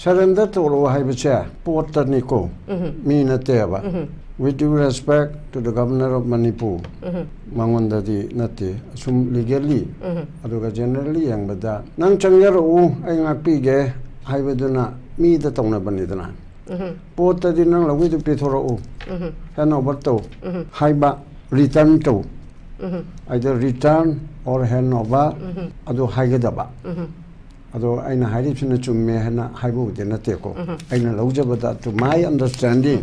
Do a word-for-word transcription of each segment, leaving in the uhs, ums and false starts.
Surrender ꯇꯧꯔꯛꯑꯣ ꯍꯥꯏꯕꯁꯦ ꯄꯣꯠꯇꯅꯤꯀꯣ, ꯃꯤ ꯅꯠꯇꯦꯕ. With due respect to the Governor of Manipur, ꯃꯉꯣꯟꯗꯗꯤ ꯅꯠꯇꯦ. ꯑꯁꯨꯝ legally, ꯑꯗꯨꯒ generally ꯌꯦꯡꯕꯗ, "ꯅꯪ ꯆꯪꯖꯔꯛꯎ, ꯑꯩ ꯉꯥꯛꯄꯤꯒꯦ" ꯍꯥꯏꯕꯗꯨꯅ ꯃꯤꯗ ꯇꯧꯅꯕꯅꯤꯗꯅ. ꯄꯣꯠꯇꯗꯤ, "ꯅꯪ ꯂꯧꯕꯤꯗꯨ ꯄꯤꯊꯣꯔꯛꯎ, hand over ꯇꯧ" ꯍꯥꯏꯕ, return ꯇꯧ, either return or hand over, ꯑꯗꯨ ꯍꯥꯏꯒꯗꯕ. ꯑꯗꯣ ꯑꯩꯅ ꯍꯥꯏꯔꯤꯕꯁꯤꯅ ꯆꯨꯝꯃꯦ ꯍꯥꯏꯅ ꯍꯥꯏꯕꯕꯨꯗꯤ ꯅꯠꯇꯦꯀꯣ. ꯑꯩꯅ ꯂꯧꯖꯕꯗ, to my understanding,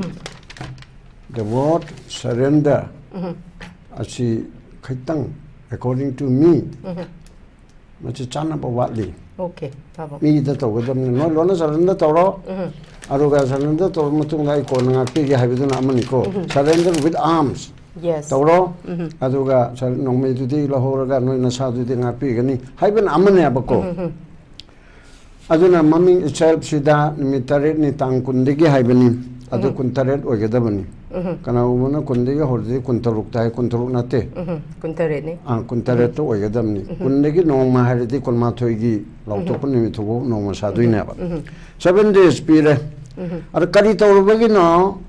the word surrender ꯑꯁꯤ ꯈꯤꯇꯪ, according to me, ꯃꯁꯤ ꯆꯥꯟꯅꯕ ꯋꯥꯠꯂꯤ. Okay, ꯇꯥꯕ. ꯃꯤꯗ ꯇꯧꯒꯗꯕꯅꯤ. "ꯅꯣꯏ ꯂꯣꯏꯅ surrender ꯇꯧꯔꯣ, ꯑꯗꯨꯒ surrender ꯇꯧꯔꯕ ꯃꯇꯨꯡꯗ ꯑꯩ ꯀꯣꯟꯅ ꯉꯥꯛꯄꯤꯒꯦ" ꯍꯥꯏꯕꯗꯨꯅ ꯑꯃꯅꯤꯀꯣ. "Surrender with arms" Yes. ꯇꯧꯔꯣ, ꯑꯗꯨꯒ ꯁꯔ-, ꯅꯣꯡꯃꯩꯗꯨꯗꯤ ꯂꯧꯍꯧꯔꯒ ꯅꯣꯏ ꯅꯁꯥꯗꯨꯗꯤ ꯉꯥꯛꯄꯤꯒꯅꯤ ꯍꯥꯏꯕꯅ ꯑꯃꯅꯦꯕꯀꯣ. ꯑꯗꯨꯅ ꯃꯃꯤꯡ itself ꯁꯤꯗ ꯅꯨꯃꯤꯠ ꯇꯔꯦꯠꯅꯤ, ꯇꯥꯡ ꯀꯨꯟꯗꯒꯤ ꯍꯥꯏꯕꯅꯤ, ꯑꯗꯨ ꯀꯨꯟꯇꯔꯦꯠ ꯑꯣꯏꯒꯗꯕꯅꯤ. ꯀꯅꯥꯒꯨꯝꯕꯅ ꯀꯨꯟꯗꯒꯤ ꯍꯧꯔꯗꯤ ꯀꯨꯟꯇꯔꯨꯛꯇ ꯍꯥꯏ, ꯀꯨꯟꯇꯔꯨꯛ ꯅꯠꯇꯦ. ꯎꯝ, ꯀꯨꯟꯇꯔꯦꯠꯅꯤ. ꯑꯥ, ꯀꯨꯟꯇꯔꯦꯠꯇ ꯑꯣꯏꯒꯗꯕꯅꯤ. ꯀꯨꯟꯗꯒꯤ ꯅꯣꯡꯃ ꯍꯥꯏꯔꯗꯤ ꯀꯨꯟꯃꯥꯊꯣꯏꯒꯤ ꯂꯥꯎꯊꯣꯛꯄ ꯅꯨꯃꯤꯠ ꯐꯥꯎꯕ ꯅꯣꯡꯃ ꯁꯥꯗꯣꯏꯅꯦꯕ. Seven days ꯄꯤꯔꯦ. ꯑꯗ ꯀꯔꯤ ꯇꯧꯔꯨꯕꯒꯤꯅꯣ?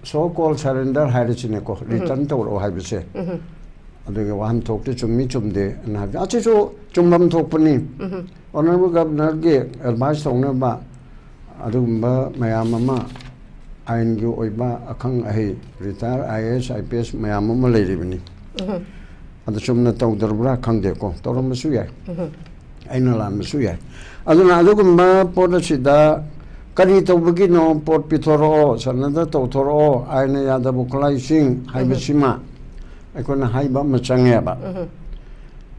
So called surrender ꯍꯥꯏꯔꯤꯁꯤꯅꯦꯀꯣ, return ꯇꯧꯔꯛꯑꯣ ꯍꯥꯏꯕꯁꯦ. ꯑꯗꯨꯒꯤ ꯋꯥꯍꯟꯊꯣꯛꯇꯤ ꯆꯨꯝꯃꯤ ꯆꯨꯝꯗꯦ ꯑꯅ ꯍꯥꯏꯕ, ꯑꯁꯤꯁꯨ ꯆꯨꯝꯐꯝ ꯊꯣꯛꯄꯅꯤ. Honourable Governorꯒꯤ advice ꯇꯧꯅꯕ ꯑꯗꯨꯒꯨꯝꯕ ꯃꯌꯥꯝ ꯑꯃ, ꯑꯥꯏꯟꯒꯤ ꯑꯣꯏꯕ ꯑꯈꯪ ꯑꯍꯩ, retired IAS, IPS ꯃꯌꯥꯝ ꯑꯃ ꯂꯩꯔꯤꯕꯅꯤ꯫ ꯑꯗꯨ ꯆꯨꯝꯅ ꯇꯧꯗ꯭ꯔꯕ꯭ꯔꯥ ꯈꯪꯗꯦꯀꯣ, ꯇꯧꯔꯝꯕꯁꯨ ꯌꯥꯏ, ꯑꯩꯅ ꯂꯥꯟꯕꯁꯨ ꯌꯥꯏ꯫ ꯑꯗꯨꯅ ꯑꯗꯨꯒꯨꯝꯕ ꯄꯣꯠ ꯑꯁꯤꯗ ꯀꯔꯤ ꯇꯧꯕꯒꯤꯅꯣ? ꯄꯣꯠ ꯄꯤꯊꯣꯔꯛꯑꯣ, surrender ꯇꯧꯊꯣꯔꯛꯑꯣ, ꯑꯥꯏꯟꯅ ꯌꯥꯗꯕ ꯈꯨꯠꯂꯥꯏꯁꯤꯡ ꯍꯥꯏꯕꯁꯤꯃ ꯑꯩꯈꯣꯏꯅ ꯍꯥꯏꯕ ꯑꯃ ꯆꯪꯉꯦꯕ꯫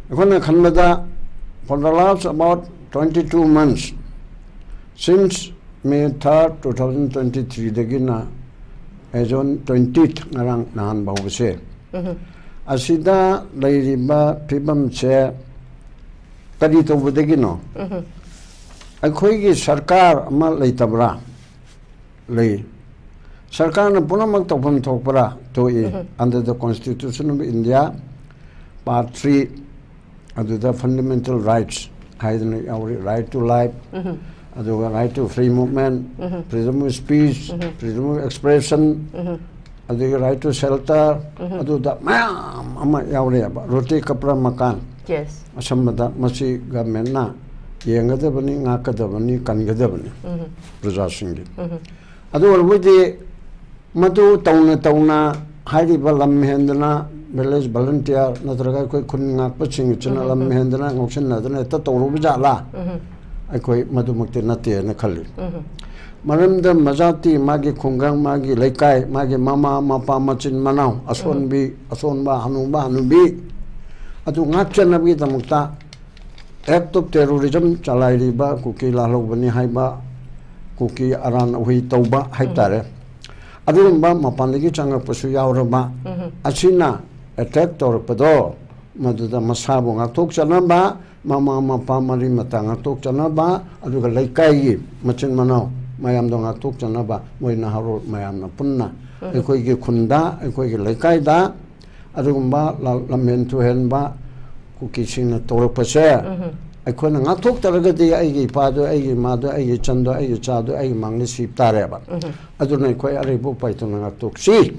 ꯑꯩꯈꯣꯏꯅ ꯈꯟꯕꯗ, for the last about twenty two months, since May third, two thousand twenty threeꯗꯒꯤꯅ as on twentieth, ꯉꯔꯥꯡ ꯅꯍꯥꯟ ꯐꯥꯎꯕꯁꯦ, ꯑꯁꯤꯗ ꯂꯩꯔꯤꯕ ꯐꯤꯕꯝꯁꯦ ꯀꯔꯤ ꯇꯧꯕꯗꯒꯤꯅꯣ? ꯑꯩꯈꯣꯏꯒꯤ ꯁꯔꯀꯥꯔ ꯑꯃ ꯂꯩꯇꯕ꯭ꯔꯥ? ꯂꯩ꯫ ꯁꯔꯀꯥꯔꯅ ꯄꯨꯝꯅꯃꯛ ꯇꯧꯐꯝ ꯊꯣꯛꯄ꯭ꯔꯥ? ꯊꯣꯛꯏ꯫ Under the Constitution of India, Part three, ꯑꯗꯨꯗ fundamental rights ꯍꯥꯏꯗꯅ ꯌꯥꯎꯔꯤ, right to life, ꯑꯗꯨꯒ right to free movement, freedom of speech, freedom of expression, ꯑꯗꯒꯤ right to shelter, ꯑꯗꯨꯗ ꯃꯌꯥꯝ ꯑꯃ ꯌꯥꯎꯔꯛꯑꯦꯕ, ꯔꯣꯇꯤ ꯀꯄ꯭ꯔꯥ ꯃꯀꯥꯟ꯫ ꯌꯦꯁ꯫ ꯑꯁꯝꯕꯗ ꯃꯁꯤ ꯒꯃꯦꯟꯅ ꯌꯦꯡꯒꯗꯕꯅꯤ, ꯉꯥꯛꯀꯗꯕꯅꯤ, ꯀꯟꯒꯗꯕꯅꯤ ꯄ꯭ꯔꯖꯥꯁꯤꯡꯒꯤ꯫ ꯑꯗꯨ ꯑꯣꯏꯔꯕꯗꯤ ꯃꯗꯨ ꯇꯧꯅ ꯇꯧꯅ ꯍꯥꯏꯔꯤꯕ ꯂꯝ ꯍꯦꯟꯗꯅ village volunteer ꯅꯠꯇ꯭ꯔꯒ ꯑꯩꯈꯣꯏ ꯈꯨꯟ ꯉꯥꯛꯄꯁꯤꯡꯁꯤꯅ ꯂꯝ ꯍꯦꯟꯗꯅ ꯉꯥꯎꯁꯤꯟꯅꯗꯅ ꯍꯦꯛꯇ ꯇꯧꯔꯨꯕ ꯖꯥꯠꯂꯥ? ꯑꯩꯈꯣꯏ ꯃꯗꯨꯃꯛꯇꯤ ꯅꯠꯇꯦꯅ ꯈꯜꯂꯤ꯫ ꯃꯔꯝꯗ ꯃꯖꯥꯇꯤ, ꯃꯥꯒꯤ ꯈꯨꯡꯒꯪ, ꯃꯥꯒꯤ ꯂꯩꯀꯥꯏ, ꯃꯥꯒꯤ ꯃꯃꯥ ꯃꯄꯥ, ꯃꯆꯤꯟ ꯃꯅꯥꯎ, ꯑꯁꯣꯟꯕꯤ, ꯑꯁꯣꯟꯕ, ꯍꯅꯨꯕ ꯍꯅꯨꯕꯤ, ꯑꯗꯨ ꯉꯥꯛꯆꯅꯕꯒꯤꯗꯃꯛꯇ act of terrorism ꯆꯂꯥꯏꯔꯤꯕ ꯀꯨꯀꯤ ꯂꯥꯜꯍꯧꯕꯅꯤ ꯍꯥꯏꯕ, ꯀꯨꯀꯤ ꯑꯔꯥꯟ ꯑꯍꯨꯏ ꯇꯧꯕ ꯍꯥꯏꯕ ꯇꯥꯔꯦ, ꯑꯗꯨꯒꯨꯝꯕ ꯃꯄꯥꯟꯗꯒꯤ ꯆꯪꯉꯛꯄꯁꯨ ꯌꯥꯎꯔꯕ ꯑꯁꯤꯅ attack ꯇꯧꯔꯛꯄꯗꯣ, ꯃꯗꯨꯗ ꯃꯁꯥꯕꯨ ꯉꯥꯛꯊꯣꯛꯆꯅꯕ, ꯃꯃꯥ ꯃꯄꯥ ꯃꯔꯤ ꯃꯇꯥ ꯉꯥꯛꯊꯣꯛꯆꯅꯕ, ꯑꯗꯨꯒ ꯂꯩꯀꯥꯏꯒꯤ ꯃꯆꯤꯟ ꯃꯅꯥꯎ ꯃꯌꯥꯝꯗꯣ ꯉꯥꯛꯊꯣꯛꯆꯅꯕ ꯃꯣꯏ ꯅꯍꯥꯔꯣꯜ ꯃꯌꯥꯝꯅ ꯄꯨꯟꯅ ꯑꯩꯈꯣꯏꯒꯤ ꯈꯨꯟꯗ, ꯑꯩꯈꯣꯏꯒꯤ ꯂꯩꯀꯥꯏꯗ ꯑꯗꯨꯒꯨꯝꯕ ꯂ-, ꯂꯝꯍꯦꯟ ꯇꯨꯍꯦꯟꯕ ꯀꯨꯀꯤꯁꯤꯡꯅ ꯇꯧꯔꯛꯄꯁꯦ ꯑꯩꯈꯣꯏꯅ ꯉꯥꯛꯊꯣꯛꯇ꯭ꯔꯒꯗꯤ ꯑꯩꯒꯤ ꯏꯄꯥꯗꯣ, ꯑꯩꯒꯤ ꯏꯃꯥꯗꯣ, ꯑꯩꯒꯤ ꯏꯆꯟꯗꯣ, ꯑꯩꯒꯤ ꯏꯆꯥꯗꯣ ꯑꯩꯒꯤ ꯃꯥꯡꯗ ꯁꯤꯕ ꯇꯥꯔꯦꯕ꯫ ꯑꯗꯨꯅ ꯑꯩꯈꯣꯏ ꯑꯔꯩꯕ ꯎꯄꯥꯏ ꯇꯧꯅ ꯉꯥꯛꯊꯣꯛꯁꯤ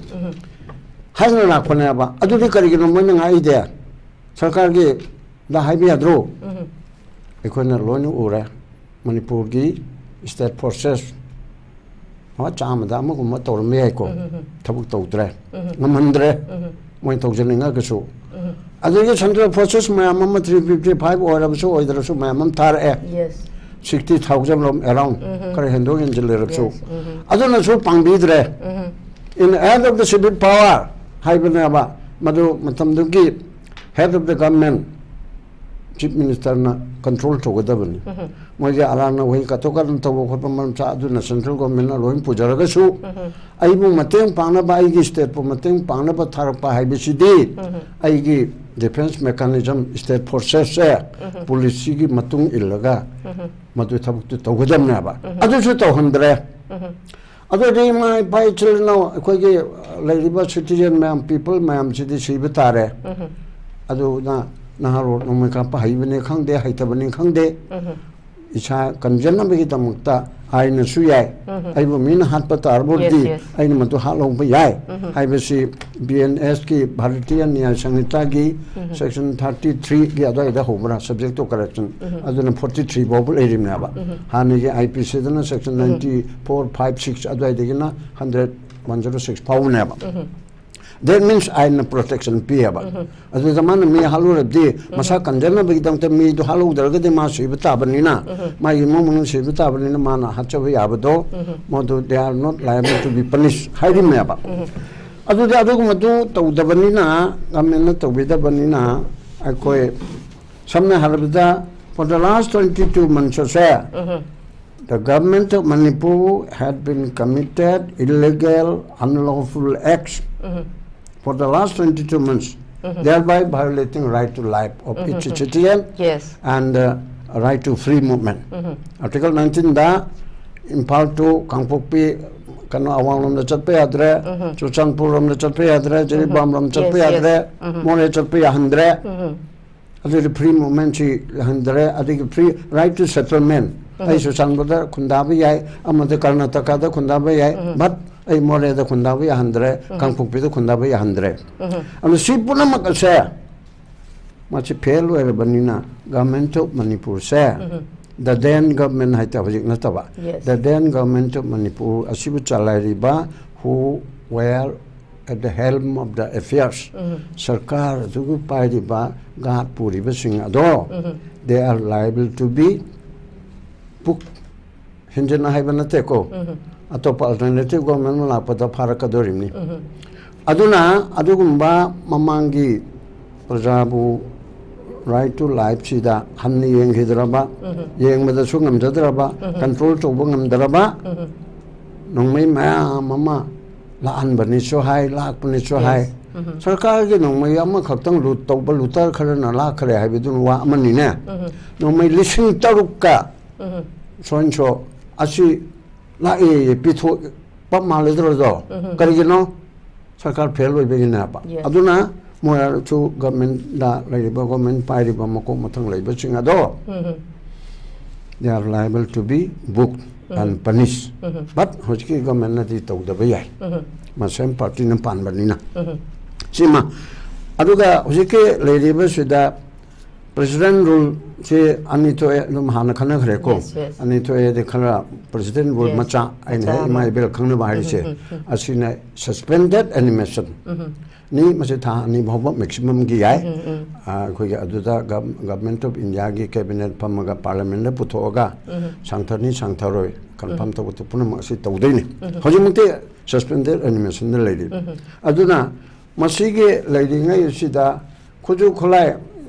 ꯍꯥꯏꯅ ꯂꯥꯛꯄꯅꯦꯕ꯫ ꯑꯗꯨꯗꯤ ꯀꯔꯤꯒꯤꯅꯣ ꯃꯣꯏꯅ ꯉꯥꯛꯏꯗꯦ? ꯁꯔꯀꯥꯔꯒꯤꯗ ꯍꯥꯏꯕ ꯌꯥꯗ꯭ꯔꯣ? ꯑꯩꯈꯣꯏꯅ ꯂꯣꯏꯅ ꯎꯔꯦ꯫ ꯃꯅꯤꯄꯨꯔꯒꯤ state forces ꯆꯥꯝꯃꯗ ꯑꯃꯒꯨꯝꯕ ꯇꯧꯔꯝꯕ ꯌꯥꯏꯀꯣ, ꯊꯕꯛ ꯇꯧꯗ꯭ꯔꯦ, ꯉꯝꯍꯟꯗ꯭ꯔꯦ ꯃꯣꯏ ꯇꯧꯖꯅꯤꯡꯉꯒꯁꯨ꯫ ꯑꯗꯒꯤ central forces ꯃꯌꯥꯝ ꯑꯃ, three fifty five ꯑꯣꯏꯔꯕꯁꯨ ꯑꯣꯏꯗ꯭ꯔꯁꯨ, ꯃꯌꯥꯝ ꯑꯃ ꯊꯥꯔꯛꯑꯦ, ꯌꯦꯁ꯫ sixty thousand ꯂꯣꯝ around, ꯈꯔ ꯍꯦꯟꯗꯣꯛ ꯍꯦꯟꯖꯤꯜ ꯂꯩꯔꯕꯁꯨ꯫ ꯌꯦꯁ꯫ ꯑꯗꯨꯅꯁꯨ ꯄꯥꯡꯕꯤꯗ꯭ꯔꯦ꯫ In head of the civil power ꯍꯥꯏꯕꯅꯦꯕ, ꯃꯗꯨ ꯃꯇꯝꯗꯨꯒꯤ head of the government, chief ministerꯅ control ꯇꯧꯒꯗꯕꯅꯤ꯫ ꯃꯣꯏꯒꯤ ꯑꯔꯥꯟ ꯑꯍꯣꯏ ꯀꯥꯊꯣꯛ ꯀꯥꯔꯟ ꯇꯧꯕ ꯈꯣꯠꯄ ꯃꯔꯝ ꯆꯥ ꯑꯗꯨꯅ central governmentꯅ ꯂꯣꯏ ꯄꯨꯖꯔꯒꯁꯨ, ꯑꯩꯕꯨ ꯃꯇꯦꯡ ꯄꯥꯡꯅꯕ, ꯑꯩꯒꯤ stateꯄꯨ ꯃꯇꯦꯡ ꯄꯥꯡꯅꯕ ꯊꯥꯔꯛꯄ ꯍꯥꯏꯕꯁꯤꯗꯤ ꯑꯩꯒꯤ defence mechanism, state forcesꯁꯦ, policyꯒꯤ ꯃꯇꯨꯡ ꯏꯜꯂꯒ ꯃꯗꯨ ꯊꯕꯛꯇꯨ ꯇꯧꯒꯗꯕꯅꯦꯕ꯫ ꯑꯗꯨꯁꯨ ꯇꯧꯍꯟꯗ꯭ꯔꯦ꯫ ꯑꯗꯨꯗꯤ ꯏꯃꯥ ꯏꯄꯥ ꯏꯆꯤꯜ ꯏꯅꯥꯎ ꯑꯩꯈꯣꯏꯒꯤ ꯂꯩꯔꯤꯕ citizen ꯃꯌꯥꯝ, people ꯃꯌꯥꯝꯁꯤꯗꯤ ꯁꯤꯕ ꯇꯥꯔꯦ꯫ ꯑꯗꯨꯅ ꯅꯍꯥꯔꯣꯜ ꯅꯣꯡꯃꯩ ꯀꯥꯞꯄ ꯍꯩꯕꯅꯤ ꯈꯪꯗꯦ, ꯍꯩꯇꯕꯅꯤ ꯈꯪꯗꯦ, ꯏꯁꯥ ꯀꯟꯖꯅꯕꯒꯤꯗꯃꯛꯇ ꯑꯥꯏꯟꯅꯁꯨ ꯌꯥꯏ, ꯑꯩꯕꯨ ꯃꯤꯅ ꯍꯥꯠꯄ ꯇꯥꯔꯕꯗꯤ Yes, yes. ꯑꯩꯅ ꯃꯗꯨ ꯍꯥꯠꯍꯧꯕ ꯌꯥꯏ ꯍꯥꯏꯕꯁꯤ ꯕꯤ ꯑꯦꯟ ꯑꯦꯁꯀꯤ, ꯚꯥꯔꯇꯤꯌꯥ ꯅ꯭ꯌꯥꯌ ꯁꯪꯍꯤꯇꯥꯒꯤ ꯁꯦꯛꯁꯟ ꯊꯥꯔꯇꯤ ꯊ꯭ꯔꯤꯒꯤ ꯑꯗꯨꯋꯥꯏꯗ ꯍꯧꯕ꯭ꯔꯥ, subject to correction, ꯑꯗꯨꯅ ꯐꯣꯔꯇꯤ ꯊ꯭ꯔꯤ ꯐꯥꯎꯕ ꯂꯩꯔꯤꯕꯅꯦꯕ꯫ ꯍꯥꯟꯅꯒꯤ ꯑꯥꯏ ꯄꯤ ꯁꯤꯗꯅ section ninety four, five, six ꯑꯗꯨꯋꯥꯏꯗꯒꯤꯅ ꯍꯟꯗ꯭ꯔꯦꯠ ꯋꯥꯟ ꯖꯤꯔꯣ ꯁꯤꯛꯁ ꯐꯥꯎꯕꯅꯦꯕ꯫ That means ꯑꯥꯏꯟꯅ protection ꯄꯤꯌꯦꯕ꯫ ꯑꯗꯨꯗ ꯃꯥꯅ ꯃꯤ ꯍꯥꯠꯂꯨꯔꯗꯤ ꯃꯁꯥ ꯀꯟꯖꯅꯕꯒꯤꯗꯃꯛꯇ ꯃꯤꯗꯨ ꯍꯥꯠꯍꯧꯗ꯭ꯔꯒꯗꯤ ꯃꯥ ꯁꯤꯕ ꯇꯥꯕꯅꯤꯅ, ꯃꯥꯒꯤ ꯏꯃꯨꯡ ꯃꯅꯨꯡ ꯁꯤꯕ ꯇꯥꯕꯅꯤꯅ ꯃꯥꯅ ꯍꯥꯠꯆꯕ ꯌꯥꯕꯗꯣ, ꯃꯗꯨ they are not liable to be punished ꯍꯥꯏꯔꯤꯕꯅꯦꯕ꯫ ꯑꯗꯨꯗꯤ ꯑꯗꯨꯒꯨꯝꯕꯗꯨ ꯇꯧꯗꯕꯅꯤꯅ, ꯒꯃꯦꯟꯅ ꯇꯧꯕꯤꯗꯕꯅꯤꯅ, ꯑꯩꯈꯣꯏ ꯁꯝꯅ ꯍꯥꯏꯔꯕꯗ for the last twenty two months ꯑꯁꯦ the government of Manipur had been committed illegal, unlawful acts for the last twenty two months, thereby violating right to life of each citizen Yes. and uh, right to free movement. Article nineteenꯗ Imphal to ꯀꯥꯡꯄꯣꯛꯄꯤ, ꯀꯩꯅꯣ, ꯑꯋꯥꯡꯂꯣꯝꯗ ꯆꯠꯄ ꯌꯥꯗ꯭ꯔꯦ, ꯆꯨꯔꯆꯥꯟꯄꯨꯔ ꯂꯣꯝꯗ ꯆꯠꯄ ꯌꯥꯗ꯭ꯔꯦ, ꯖꯤꯔꯤꯕꯥꯝ ꯂꯣꯝ ꯆꯠꯄ Yes, yes. ꯌꯥꯗ꯭ꯔꯦ, ꯃꯣꯔꯦ ꯆꯠꯄ ꯌꯥꯍꯟꯗ꯭ꯔꯦ꯫ ꯑꯗꯨꯗꯤ free movementꯁꯤ ꯌꯥꯍꯟꯗ꯭ꯔꯦ꯫ ꯑꯗꯒꯤ free right to settlement, ꯑꯩ ꯆꯨꯔꯆꯥꯟꯄꯨꯔꯗ ꯈꯨꯟꯗꯥꯕ ꯌꯥꯏ, ꯑꯃꯗ ꯀꯔꯅꯥꯇꯀꯥꯗ ꯈꯨꯟꯗꯥꯕ ꯌꯥꯏ, but ꯑꯩ ꯃꯣꯔꯦꯗ ꯈꯨꯟꯗꯥꯕ ꯌꯥꯍꯟꯗ꯭ꯔꯦ, ꯀꯥꯡꯄꯣꯛꯄꯤꯗ ꯈꯨꯟꯗꯥꯕ ꯌꯥꯍꯟꯗ꯭ꯔꯦ꯫ ꯑꯗꯨ ꯁꯤ ꯄꯨꯝꯅꯃꯛ ꯑꯁꯦ ꯃꯁꯤ fail ꯑꯣꯏꯔꯕꯅꯤꯅ government of ꯃꯅꯤꯄꯨꯔꯁꯦ, the then government ꯍꯥꯏꯇꯥꯔꯦ, ꯍꯧꯖꯤꯛ ꯅꯠꯇꯕ, Yes. the then government of Manipur ꯑꯁꯤꯕꯨ ꯆꯂꯥꯏꯔꯤꯕ who were at the helm of the affairs, ꯁꯔꯀꯥꯔ ꯑꯗꯨꯒꯤ ꯄꯥꯏꯔꯤꯕ ꯒꯥꯔꯗ ꯄꯨꯔꯤꯕꯁꯤꯡ ꯑꯗꯣ, they are liable to be book, ꯍꯦꯟꯖꯤꯟꯅ ꯍꯥꯏꯕ ꯅꯠꯇꯦꯀꯣ, ꯑꯇꯣꯞꯄ alternative government ꯑꯃ ꯂꯥꯛꯄꯗ ꯐꯥꯔꯛꯀꯗꯧꯔꯤꯕꯅꯤ꯫ ꯑꯗꯨꯅ ꯑꯗꯨꯒꯨꯝꯕ ꯃꯃꯥꯡꯒꯤ ꯄ꯭ꯔꯖꯥꯕꯨ right to lifeꯁꯤꯗ ꯍꯟꯅ ꯌꯦꯡꯈꯤꯗ꯭ꯔꯕ, ꯌꯦꯡꯕꯗꯁꯨ ꯉꯝꯖꯗ꯭ꯔꯕ, control ꯇꯧꯕ ꯉꯝꯗ꯭ꯔꯕ ꯅꯣꯡꯃꯩ ꯃꯌꯥꯝ ꯑꯃ ꯂꯥꯛꯍꯟꯕꯅꯤꯁꯨ ꯍꯥꯏ, ꯂꯥꯛꯄꯅꯤꯁꯨ ꯍꯥꯏ꯫ ꯁꯔꯀꯥꯔꯒꯤ ꯅꯣꯡꯃꯩ ꯑꯃꯈꯛꯇꯪ ꯂꯨꯠ ꯇꯧꯕ ꯂꯨꯇꯔ ꯈꯔꯅ ꯂꯥꯛꯈ꯭ꯔꯦ ꯍꯥꯏꯕꯗꯨꯅ ꯋꯥ ꯑꯃꯅꯤꯅꯦ꯫ ꯅꯣꯡꯃꯩ ꯂꯤꯁꯤꯡ ꯇꯔꯨꯛꯀ ꯁꯣꯟꯁꯣ ꯑꯁꯤ ꯂꯥꯛꯑꯦ, ꯄꯤꯊꯣꯛꯄ ꯃꯥꯜꯂꯗ꯭ꯔꯣꯗꯣ? ꯀꯔꯤꯒꯤꯅꯣ? ꯁꯔꯀꯥꯔ fail ꯑꯣꯏꯕꯒꯤꯅꯦꯕ꯫ Yes. ꯑꯗꯨꯅ ꯃꯣꯏꯁꯨ governmentꯗ ꯂꯩꯔꯤꯕ, government ꯄꯥꯏꯔꯤꯕ ꯃꯀꯣꯛ ꯃꯊꯪ ꯂꯩꯕꯁꯤꯡ ꯑꯗꯣ They are liable to be booked and punished. But ꯍꯧꯖꯤꯛꯀꯤ ꯒꯚꯔꯟꯃꯦꯟꯅꯗꯤ ꯇꯧꯗꯕ ꯌꯥꯏ, ꯃꯁꯦꯝ ꯄꯥꯔꯇꯤꯅ ꯄꯥꯟꯕꯅꯤꯅ꯫ ꯁꯤꯃ, ꯑꯗꯨꯒ ꯍꯧꯖꯤꯛꯀꯤ ꯂꯩꯔꯤꯕꯁꯤꯗ president ruleꯁꯤ ꯑꯅꯤ ꯊꯣꯛꯑꯦ, ꯑꯗꯨꯝ ꯍꯥꯟꯅ ꯈꯟꯅꯈ꯭ꯔꯦꯀꯣ꯫ Yes, yes. ꯑꯅꯤ ꯊꯣꯛꯑꯦ, ꯑꯗꯩ ꯈꯔ president rule Yes. ꯃꯆꯥ, ꯑꯩꯅ ꯃꯆꯥ ꯍꯦꯛ ꯏꯃꯥ ꯑꯃ꯫ ꯏꯕꯦꯜ ꯈꯪꯅꯕ ꯍꯥꯏꯔꯤꯁꯦ, ꯑꯁꯤꯅ suspended animation꯫ ꯅꯤ, ꯃꯁꯤ ꯊꯥ ꯑꯅꯤ ꯐꯥꯎꯕ maximumꯒꯤ ꯌꯥꯏ꯫ ꯑ, ꯑꯩꯈꯣꯏꯒꯤ ꯑꯗꯨꯗ gov-, Government of Indiaꯒꯤ cabinet ꯐꯝꯃꯒ parliamentꯗ ꯄꯨꯊꯣꯛꯑꯒ ꯁꯥꯡꯊꯅꯤ ꯁꯥꯡꯊꯔꯣꯏ confirm ꯇꯧꯕꯗꯨ ꯄꯨꯝꯅꯃꯛ ꯑꯁꯤ ꯇꯧꯗꯣꯏꯅꯤ꯫ ꯍꯧꯖꯤꯛꯃꯛꯇꯤ suspended animationꯗ ꯂꯩꯔꯤ꯫ ꯑꯗꯨꯅ ꯃꯁꯤꯒꯤ ꯂꯩꯔꯤꯉꯩ ꯑꯁꯤꯗ ꯈꯨꯠꯁꯨ ꯈꯨꯠꯂꯥꯏ,